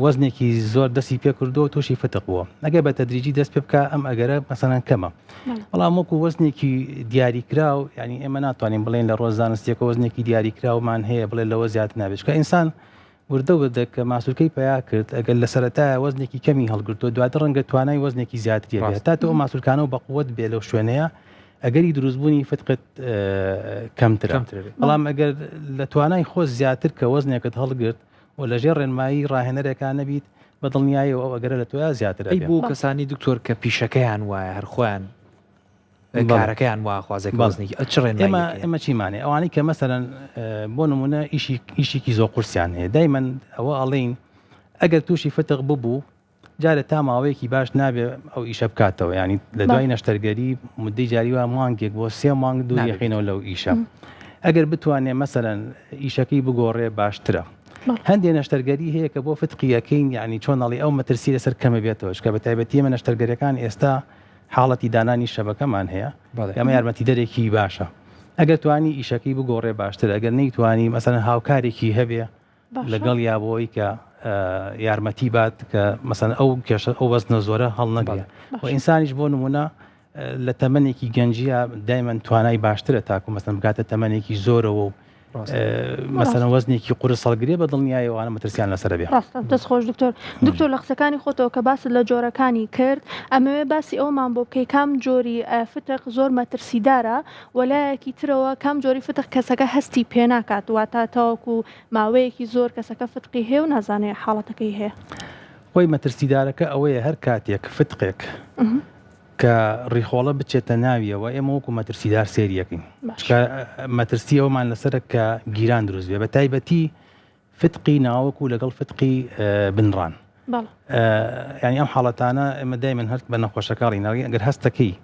وەزنێکی زۆر دەستی پێ کردووە تووشی فتق بووە ئەگەر بە تەدریجی دەست پێ بکە ئەم ئەگەرە مەسەلەن کەمە بەڵام وەکو وەزنێکی دیاریکراو یعنی ئێمە ناتوانین بڵێن لە ڕۆژ زانستیەکە وەزنێکی دیاریکراومان هەیە بڵێ لەوە زیاتر نابێت چونکە ئینسان وردە وردە کە ماسولکەی پەیا کرد ئەگەر لە سەرەتایە وەزنێکی کەمی هەڵگرتووە دواتر ڕەنگە توانای وەزنێکی زیاتری هەبێت هەتا تۆ ئەو ماسولکانە بەقوەت بێ لەو شوێنەیە ئەگەری دروستبوونی فتقت کەمترە بەڵام ئەگەر لە توانای خۆ زیاتر کە وەزنێکت هەڵگرت و لەژێر ڕێنمایی ڕاهێنەرێکا نەبیت بە دڵنیایەوە ئەو ئەگەرە لە تۆیا زیاتر ئەی بۆ کەسانی دکتۆر کە پیشەکەیان وایە هەر خۆیان کارەکەیان وا خوازێک وەزنێکی ئە چ ڕێنماییەک هەیە؟ ئێمە چیمانێ ئەوانەی کە مەسەلەن بۆ نمونە ئیشی ئیشێکی زۆر قورسیان هەیە دایمەن ئەوە ئەڵێین ئەگەر تووشی فتق ببوو جارێ تا ماوەیەکی باش نابێ ئەو ئیشە بکاتەوە ینی لە دوای نەشتەرگەری مدەی جاری وا مانگێک بۆ سێ مانگ دوور یەخینەوە لەو ئیشە ئەگەر بتوانێ مەسەلەن ئیشەکەی بگۆڕێ باشترە هەندێ نەشتەرگەری هەیە کە بۆ فتقیەکەین یعنی چۆن ئەڵی ئەو مەترسی لەسەر کەمە بێتەوە چکە بە تایبەتی ئێمە نەشتەرگەریەکان ئێستا حاڵەتی دانانی شەبەکەمان هەیە ئەمە یارمەتیدەرێکی باشە ئەگەر توانی ئیشەکەی بگۆڕێ باشتر ئەگەر نەیتوانی مەسەن هاوکارێکی هەبێ لەگەڵ یا بۆی کە یارمەتی بات کە مەسەن ئەو کێشە ئەو وەزنە زۆرە هەڵنەگرێ و ئینسانیش بۆ نمونە لە تەمەنێکی گەنجیە دایمەن توانای باشترە تاکو مەسەن بگاتە تەمەنێکی زۆرەوە و مەسەلەن وەزنێکی قورس هەڵگرێ بە دڵنیایی ئەوانە مەترسیان لەسەر بێ. ڕاستە دەست خۆش دکتۆر. دکتۆر لە قسەکانی خۆتەوە کە باست لە جۆرەکانی کرد ئەمەوێ باسی ئەوەمان بۆ بکەی کام جۆری فتق زۆر مەترسیدارە و لایەکی ترەوە کام جۆری فتق کەسەکە هەستی پێناکات واتە تاوەکو ماوەیەکی زۆر کەسەکە فتقی هەیە و نازانێ حاڵەتەکەی هەیە. خۆی مەترسیدارەکە ئەوەیە هەر کاتێک فتقێک کە ڕیخۆڵە بچێتە ناویەوە ئێمە وەکو مەترسیدار سەیری ئەکەین چونکە مەترسی ئەومان لەسەرە کە گیران دروست بێ بە تایبەتی فتقی ناوەک و لەگەڵ فتقی بنڕان ینی ئەم حاڵەتانە ئێمە دایمن هەر بە نەخۆشەکەڵی ناڵی ئەگەر هەستەکەی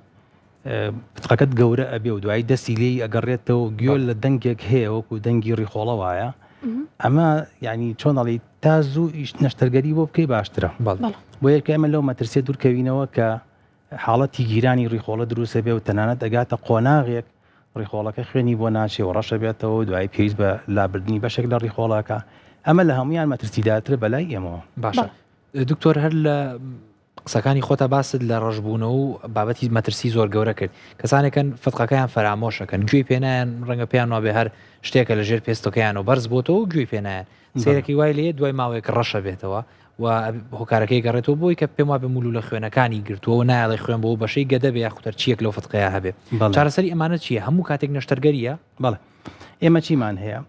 فتقەکەت گەورە ئەبێ و دوایی دەستی لێی ئەگەڕێتەوە گوێ لە دەنگێک هەیە وەکو دەنگی ڕیخۆڵە وایە ئەمە ینی چۆن ئەڵی تا زوو ئیش نەشتەرگەری بۆ بکەی باشترە بۆ یەکە ئێمە لەو مەترسیە دوورکەوینەوە کە حاڵەتی گیرانی ڕیخۆڵە دروستە بێ و تەنانەت ئەگاتە قۆناغێک ڕیخۆڵەکە خوێنی بۆ ناچێ و ڕەشە بێتەوە و دوایی پێویست بە لابردنی بەشێک لە ڕیخۆڵەکە ئەمە لە هەمویان مەترسیدارترە بەلای ئێمەوە. باشە دکتۆر هەر لە قسەکانی خۆتا باست لە ڕەشبوونەوە و بابەتی مەترسی زۆر گەورە کرد کەسانێکن فتقەکەیان فەرامۆشەکەن گوێی پێنایەن ڕەنگە پێیان وابێ هەر شتێکە لە ژێر پێستەکەیانەوە بەرز بۆتەوە و گوێی پێنایەن سەیرەکەی وای لێ دوای ماوەیەک ڕەشە بێتەوە و هۆکارەکەی گەڕێتەوە بۆی کە پێم وابێ مولولە خوێنەکانی گرتووە و نایەڵێ خوێن بۆ بەشەی گەدە بێ یاخود هەر چییەک لەو فتقەیە هەبێ چارەسەری ئەمانە چییە هەموو کاتێک نەشتەرگەریە؟ بەڵێ ئێمە چیمان هەیە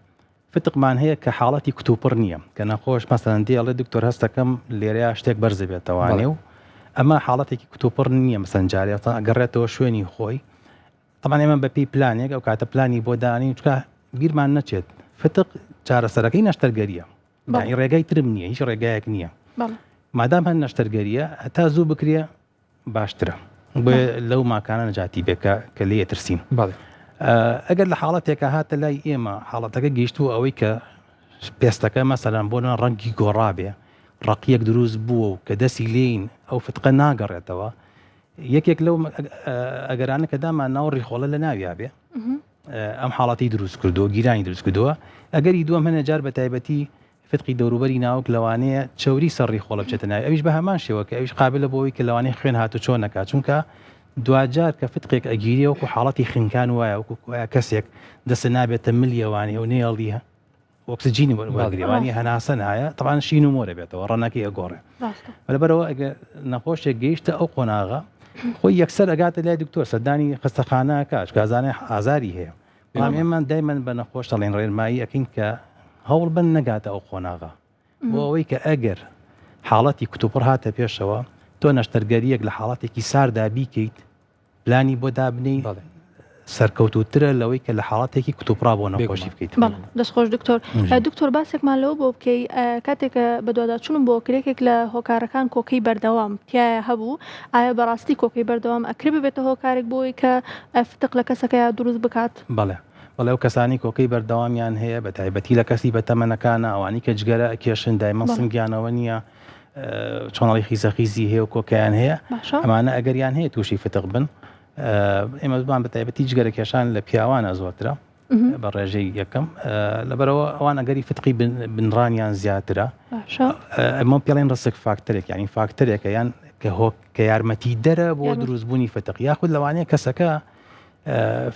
فتقمان هەیە کە حاڵەتی کتوپڕ نییە کە نەخۆش مەسەلەن دێ ئەڵێ دکتۆر هەستەکەم لێرەیا شتێک بەرز بێتەوانێ و ئەمە حاڵەتێکی کتوپڕ نییە مەسەن جارێ ئەگەڕێتەوە شوێنی خۆی طبعا ئێمە بەپێی پلانێک ئەو کاتە پلانی بۆ دانین چکە بیرمان نەچێت فتق چارەسەرەکەی نەشتەرگەریە یانی ڕێگای ترم نییە هیچ ڕێگایەک نییە مادام هەر نەشتەرگەریە هەتا زوو بکرێ باشترە بۆیە لەو ماکانە نەجاتی بێ کە کە لێی ئەترسین. بەڵێ. ئەگەر لە حاڵەتێکا هاتە لای ئێمە حاڵەتەکە گەیشتووە ئەوەی کە پێستەکە مەسەلەن بۆ نە ڕەنگی گۆڕابێ ڕەقیەک دروست بووە و کە دەستی لێین ئەو فتقە ناگەڕێتەوە یەکێک لەو ئەگەرانە کە دامان ناو ڕیخۆڵە لە ناویا بێ ئەم حاڵەتی دروست کردووە گیرانی دروست کردووە ئەگەری دووەم هەنە جار بە تایبەتی فتقی دەوروبەری ناوک لەوانەیە چەوری سەر ڕیخۆڵە بچێتە ناوی ئەویش بە هەمان شێوە کە ئەویش قابلە بۆ ئەوەی کە لەوانەیە خوێن هاتوچۆ نەکات چونکە دواجار کە فتقێک ئەگیرێ وەکو حاڵەتی خنکان وایە وەکو وایە کەسێک دەستە نابێتە ملیەوانی و نێڵی ئۆکسجینی وەرگێوانی هەناسە نایە تەوان شین و مۆرە بێتەوە ڕەنەکەی ئەگۆڕێ لەبەرەوە ئەگەر نەخۆشێک گەیشتە ئەو قۆناغە خۆی یەکسەر ئەگاتە لای دکتۆر سەردانی خەستەخانە کاش کازانێ ئازاری هەیە بەڵام ئێمە دایمەن بە نەخۆش دەڵێن ڕێنمایی ئەکەین کە هەوڵ بن نەگاتە ئەو قۆناغە بۆ ئەوەی کە ئەگەر حاڵەتی کتوپڕ هاتە پێشەوە تۆ نەشتەرگەریەک لە حاڵەتێکی ساردا بیکەیت پلانی بۆ دابنی سەرکەوتوترە لەوەی کە لە حاڵەتێکی کتوپڕا بۆ نەخۆشی بکەیت. دەست خۆش دکتۆر. دکتۆر باسێکمان لەوە بۆ بکەی کاتێک کە بەدواداچوونم بۆ کرێکێک لە هۆکارەکان کۆکەی بەردەوام تایە هەبوو ئایا بەڕاستی کۆکەی بەردەوام ئەکرێ ببێتە هۆکارێک بۆ ئەوەی کە فتق لە کەسەکەیا دروست بکات؟ بەڵێ بەڵێ ئەو کەسانەی کۆکەی بەردەوامیان هەیە بە تایبەتی لە کەسی بەتەمەنەکانە ئەوانی کە جگەرە ئەکێشن دایمەن سنگیانەوە نییە چۆنەڵی خیزە خیزی هەیە و کۆکەیان هەیە ئەمانە ئەگەریان هەیە تووشی فتق بن ئێمە زمان بە تایبەتی جگەرە کێشان لە پیاوانە زۆرترە بە ڕێژەی یەکەم لەبەرەوە ئەوان ئەگەری فتقی بنڕانیان زیاترە ئەمە پێڵێن risk factor ێک ینی فاکتەرێکە یان کە هۆک کە یارمەتی دەرە بۆ دروستبوونی فتق یاخود لەوانەیە کەسەکە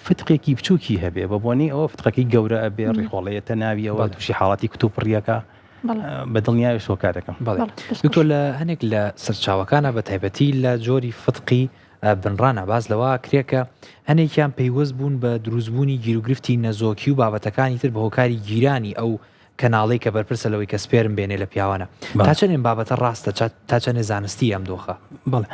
فتقێکی بچووکی هەبێ بە بۆنی ئەوە فتقەکەی گەورە ئەبێ ڕیخۆڵەیەتە ناویەوە تووشی حاڵەتی کتوپڕیەکە بە دڵنیاوی هۆکارەکەم. دکتۆر لە هەنێک لە سەرچاوەکانە بە تایبەتی لە جۆری فتقی بنڕانە باس لەوە ئەکرێ کە هەنێکیان پەیوەست بوون بە دروستبوونی گیروگرفتی نەزۆکی و بابەتەکانی تر بە هۆکاری گیرانی ئەو کەناڵەی کە بەرپرسە لەوەی کە سپێرم بێنێ لە پیاوانە. تا چەندێ ئەم بابەتە ڕاستە؟ تا چەندێ زانستییە ئەم دۆخە؟ بەڵێ.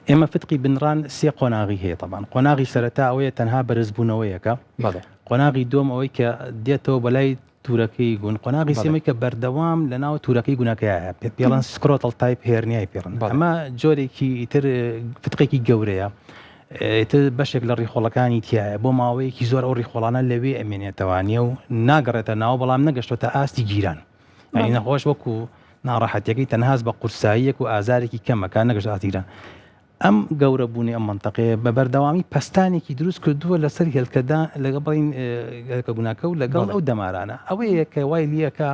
ئێمە فتقی بنڕان سێ قۆناغی هەیە تەبان. قۆناغی سەرەتا ئەوەیە تەنها بەرزبوونەوەیەکە. بەڵێ. قۆناغی دووەم ئەوەی کە دێتەوە بەلای تورەکەی گون قۆناغی سێمەی کە بەردەوام لە ناو تورەکەی گونەکەیە پێڵەن scrotal type hernia ی پێڵن ئەمە جۆرێکی ئیتر فتقێکی گەورەیە ئیتر بەشێک لە ڕیخۆڵەکانی تایە بۆ ماوەیەکی زۆر ئەو ڕیخۆڵانە لەوێ ئەمێنێتەوانە و ناگەڕێتە ناو بەڵام نەگەشتۆتە ئاستی گیران یعنی نەخۆش وەکو ناڕەحەتەکەی تەنهاز بە قورساییەک و ئازارێکی کەمەکە نەگەشت ئاستی گیران ئەم گەورە بوونی ئەم مەنتەقەیە بە بەردەوامی پەستانێکی دروست کردووە لەسەر هێلکەدا لەگەڵ بڵین هێلکە گوناکە و لەگەڵ ئەو دەمارانە ئەوەیە کە وای لیەکە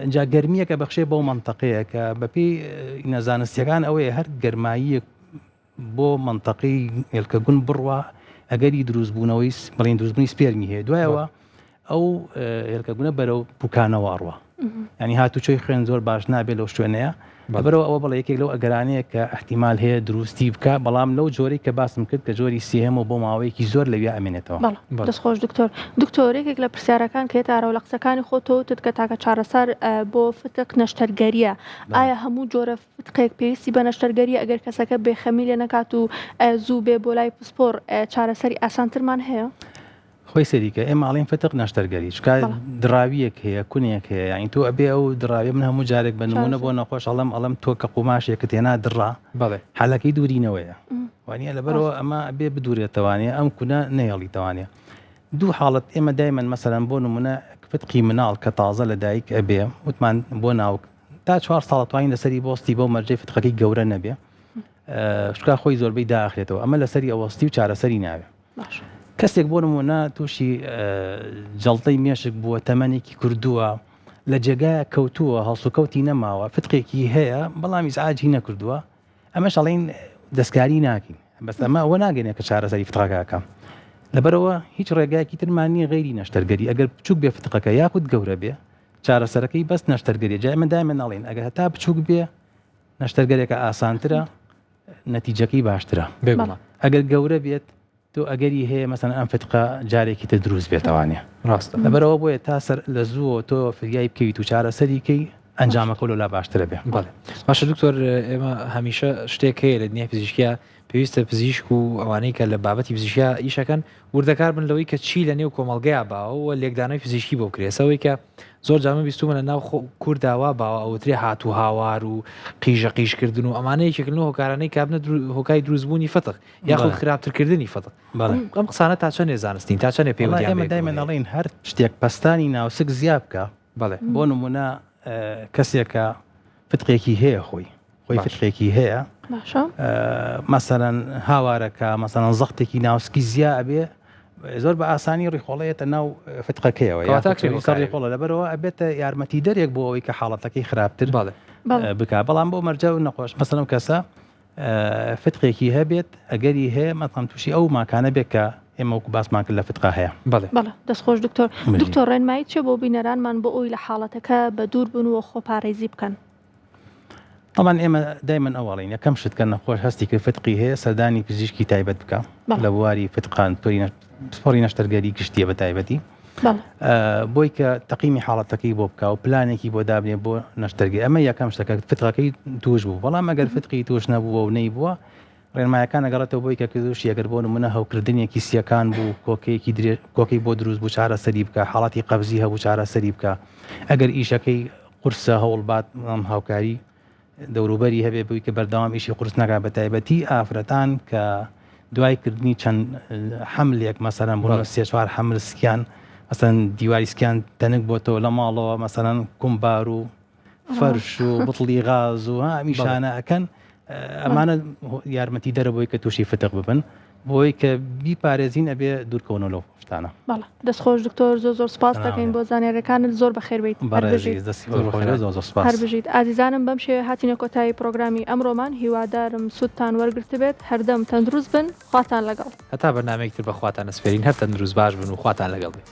اینجا گەرمیەکە بەخشێ بەو مەنتەقەیە کە بەپێی نەزانستیەکان ئەوەیە هەر گەرماییەک بۆ مەنتەقەی هێلکە گون بڕوا ئەگەری دروستبوونەوەی بڵین دروستبوونی سپێرمی هەیە دوایەوە ئەو هێلکەگونە بەرەو پوکانەوە ئەڕوا ینی هاتوچۆی خوێن زۆر باش نابێت لەو شوێنەیە بەرەوە ئەوە بڵێ یەکێک لەو ئەگەرانەیە کە احتیمال هەیە دروستی بکە بەڵام لەو جۆرەی کە باسم کرد کە جۆری سێهەم و بۆ ماوەیەکی زۆر لەویا ئەمێنێتەوە. دەست خۆش دکتۆر. دکتۆر یەکێک لە پرسیارەکان کە یەتە ئاراوە لە قسەکانی خۆتەوە وتت کە تاکە چارەسەر بۆ فتق نەشتەرگەریە ئایا هەموو جۆرە فتقێک پێویستی بە نەشتەرگەریە ئەگەر کەسەکە بێخەمی لێ نەکات و زوو بێ بۆ لای پسپۆڕ چارەسەری ئاسانترمان هەیە؟ خۆی سەیری کە ئێمە ئەڵێین فتق نەشتەرگەری چکا دراویەک هەیە کونێک هەیە یعنی تۆ ئەبێ ئەو دراوی من هەموو جارێک بە نمونە بۆ نەخۆش ئەڵم ئەڵم تۆ کە قوماشێکت هێنا دڕا بەڵێ حالەکەی دوورینەوەیە وانە لەبەرەوە ئەمە ئەبێ بدورێتەوانێ ئەم کونە نەهێڵیتەوانێ دوو حاڵەت ئێمە دایمەن مەسەرەن بۆ نمونە فتقی مناڵ کە تازە لە دایک ئەبێ وتمان بۆ ناوک تا چوار ساڵ توانین لەسەری بۆستی بەو مەرجەی فتقەکەی گەورە نەبێ شکا خۆی زۆربەی داخرێتەوە ئەمە لەسەری ئەوەستی و چارەسەری ناوێ کەسێک بۆ نمونە تووشی جەڵتەی مێشک بووە تەمەنێکی کردووە لە جێگایە کەوتووە هەڵسوکەوتی نەماوە فتقێکی هەیە بەڵام ئیزعاجی نەکردووە ئەمەش ئەڵین دەستکاری ناکەین بەس ئەمە ئەوە ناگەنێت کە چارەسەری فتقەکەکە لەبەرەوە هیچ ڕێگایەکی ترمان نییە غەیری نەشتەرگەری ئەگەر بچوک بێ فتقەکە یاخود گەورە بێ چارەسەرەکەی بەس نەشتەرگەری جای من دایمە ناڵین ئەگەر هەتا بچوک بێ نەشتەرگەرێکە ئاسانترە نەتیجەکەی باشترە. بێگومان. ئەگەر گەورە بێت تۆ ئەگەری هەیە مەسەن ئەم فتقە جارێکی تر دروست بێتەوانێ. ڕاستە. لەبەرئەوە بۆیە تا سەر لە زووەوە تۆ فریای بکەویت و چارەسەری کەی ئەنجامەکە لەولا باشترە بێ. بەڵێ. باشە دکتۆر ئێمە هەمیشە شتێک هەیە لە دنیای پزیشکیا پێویستە پزیشک و ئەوانەی کە لە بابەتی پزیشکیا ئیشەکەن وردەکار بن لەوەی کە چی لە نێو کۆمەڵگەیا باوە و لێکدانەوەی پزیشکی بۆ بکرێ ئێستا ئەوەی کە. زۆر جار من بیستومە لە ناو خۆ کوردا وا باوە ئەوترێ هات و هاوار و قیژە قیژ کردن و ئەمانە یەکێکن لەو هۆکارانەی کە بنە هۆکاری دروستبوونی فتق یاخود بەڵێ. خراپترکردنی فتق بەڵێ. ئەم ئەم قسانە تا چەندێ زانستین تا چەندێ وەڵا پەیوەندیان ئێمە بەیەکەوە دایمەن هەیە؟ ئەڵێین هەر شتێک پەستانی ناوسک زیا بکا بەڵێ. بۆ نمونە کەسێکە فتقێکی هەیە خۆی خۆی باش. فتقێکی هەیە باشە. مەسەلەن هاوارەکە مەسەلەن زەختێکی ناوسکی زیا ئەبێ زۆر بە ئاسانی ڕیخۆڵەیەتە ناو فتقەکەیەوە کەواتە یاخود ئەکرێ سەر هۆکارێک ڕیخۆڵە لەبەرەوە ئەبێتە یارمەتیدەرێک بۆ ئەوەی کە حاڵەتەکەی خراپتر بەڵێ. بەڵێ. بکا بەڵام بۆ مەرجە و نەخۆش مەسەلەن ئەو کەسە فتقێکی هەبێت ئەگەری هەیە مەسەلەن تووشی ئەو ماکانە بێت کە ئێمە وەکو باسمان کرد لە فتقا هەیە. بەڵێ. بەڵێ دەست خۆش دکتۆر. بژی. دکتۆر ڕێنمایی چیە بۆ بینەرانمان بۆ ئەوی لە حاڵەتەکە بە دوور بن و خۆپارێزی بکەن؟ تەبعەن ئێمە دایمەن ئەوە ئەڵێین یەکەم شت کە نەخۆش هەستی کرد فتقی هەیە سەردانی پزیشکی تایبەت بکە بەڵێ. لە بواری فتقان دکتۆری نەش- پسپۆڕی نەشتەرگەری گشتیە بە تایبەتی بەڵێ. بۆی کە تەقیمی حاڵەتەکەی بۆ بکا و پلانێکی بۆ دابنێ بۆ نەشتەرگەری ئەمە یەکەم شتە کە فتقەکەی توش بوو بەڵام ئەگەر فتقی توش نەبووە و نەیبووە ڕێنمایەکان ئەگەڕێتەوە بۆی کە کردوشی ئەگەر بۆ نمونە هەوکردنێکی سیەکان بوو کۆکەیەکی درێ کۆکەی بۆ دروست بوو چارەسەری بکە حاڵەتی قەبزی هەبوو چارەسەری بکە ئەگەر ئیشەکەی قورسە هەوڵبات هاوکاری دەوروبەری هەبێ بووی کە بەردەوام ئیشی قورس نەکات بە تایبەتی ئافرەتان کە دوای کردنی چەند حەملێک مەسەلەن بۆ سێ چوار حەمل سکیان مەسەن دیواری سکیان تەنک بۆتەوە لە ماڵەوە مەسەلەن کومبار و فەرش و بتڵی غاز و هەمیشانە ئەکەن ئەمانە یارمەتی دەرە بۆی کە تووشی فتق ببن بۆی کە بیپارێزین ئەبێ دوورکەونەوە لەو شتانە. بەڵێ دەست خۆش دکتۆر زۆر زۆر سپاست دەکەین بۆ زانیاریەکانت زۆر بەخێر بێیت هەر بژیت. بەڕێزی دەستی خۆش بێت زۆر زۆر سپاس. هەر بژیت ئازیزانم بەم شێوەیە هاتینە کۆتایی پرۆگرامی ئەمڕۆمان هیوادارم سوودتان وەرگرتبێت هەردەم تەندروست بن خواتان لەگەڵ. هەتا بەرنامەیەک تر بە خواتان ئەسپێرین هەر تەندروست باش بن و خواتان لەگەڵ بێ.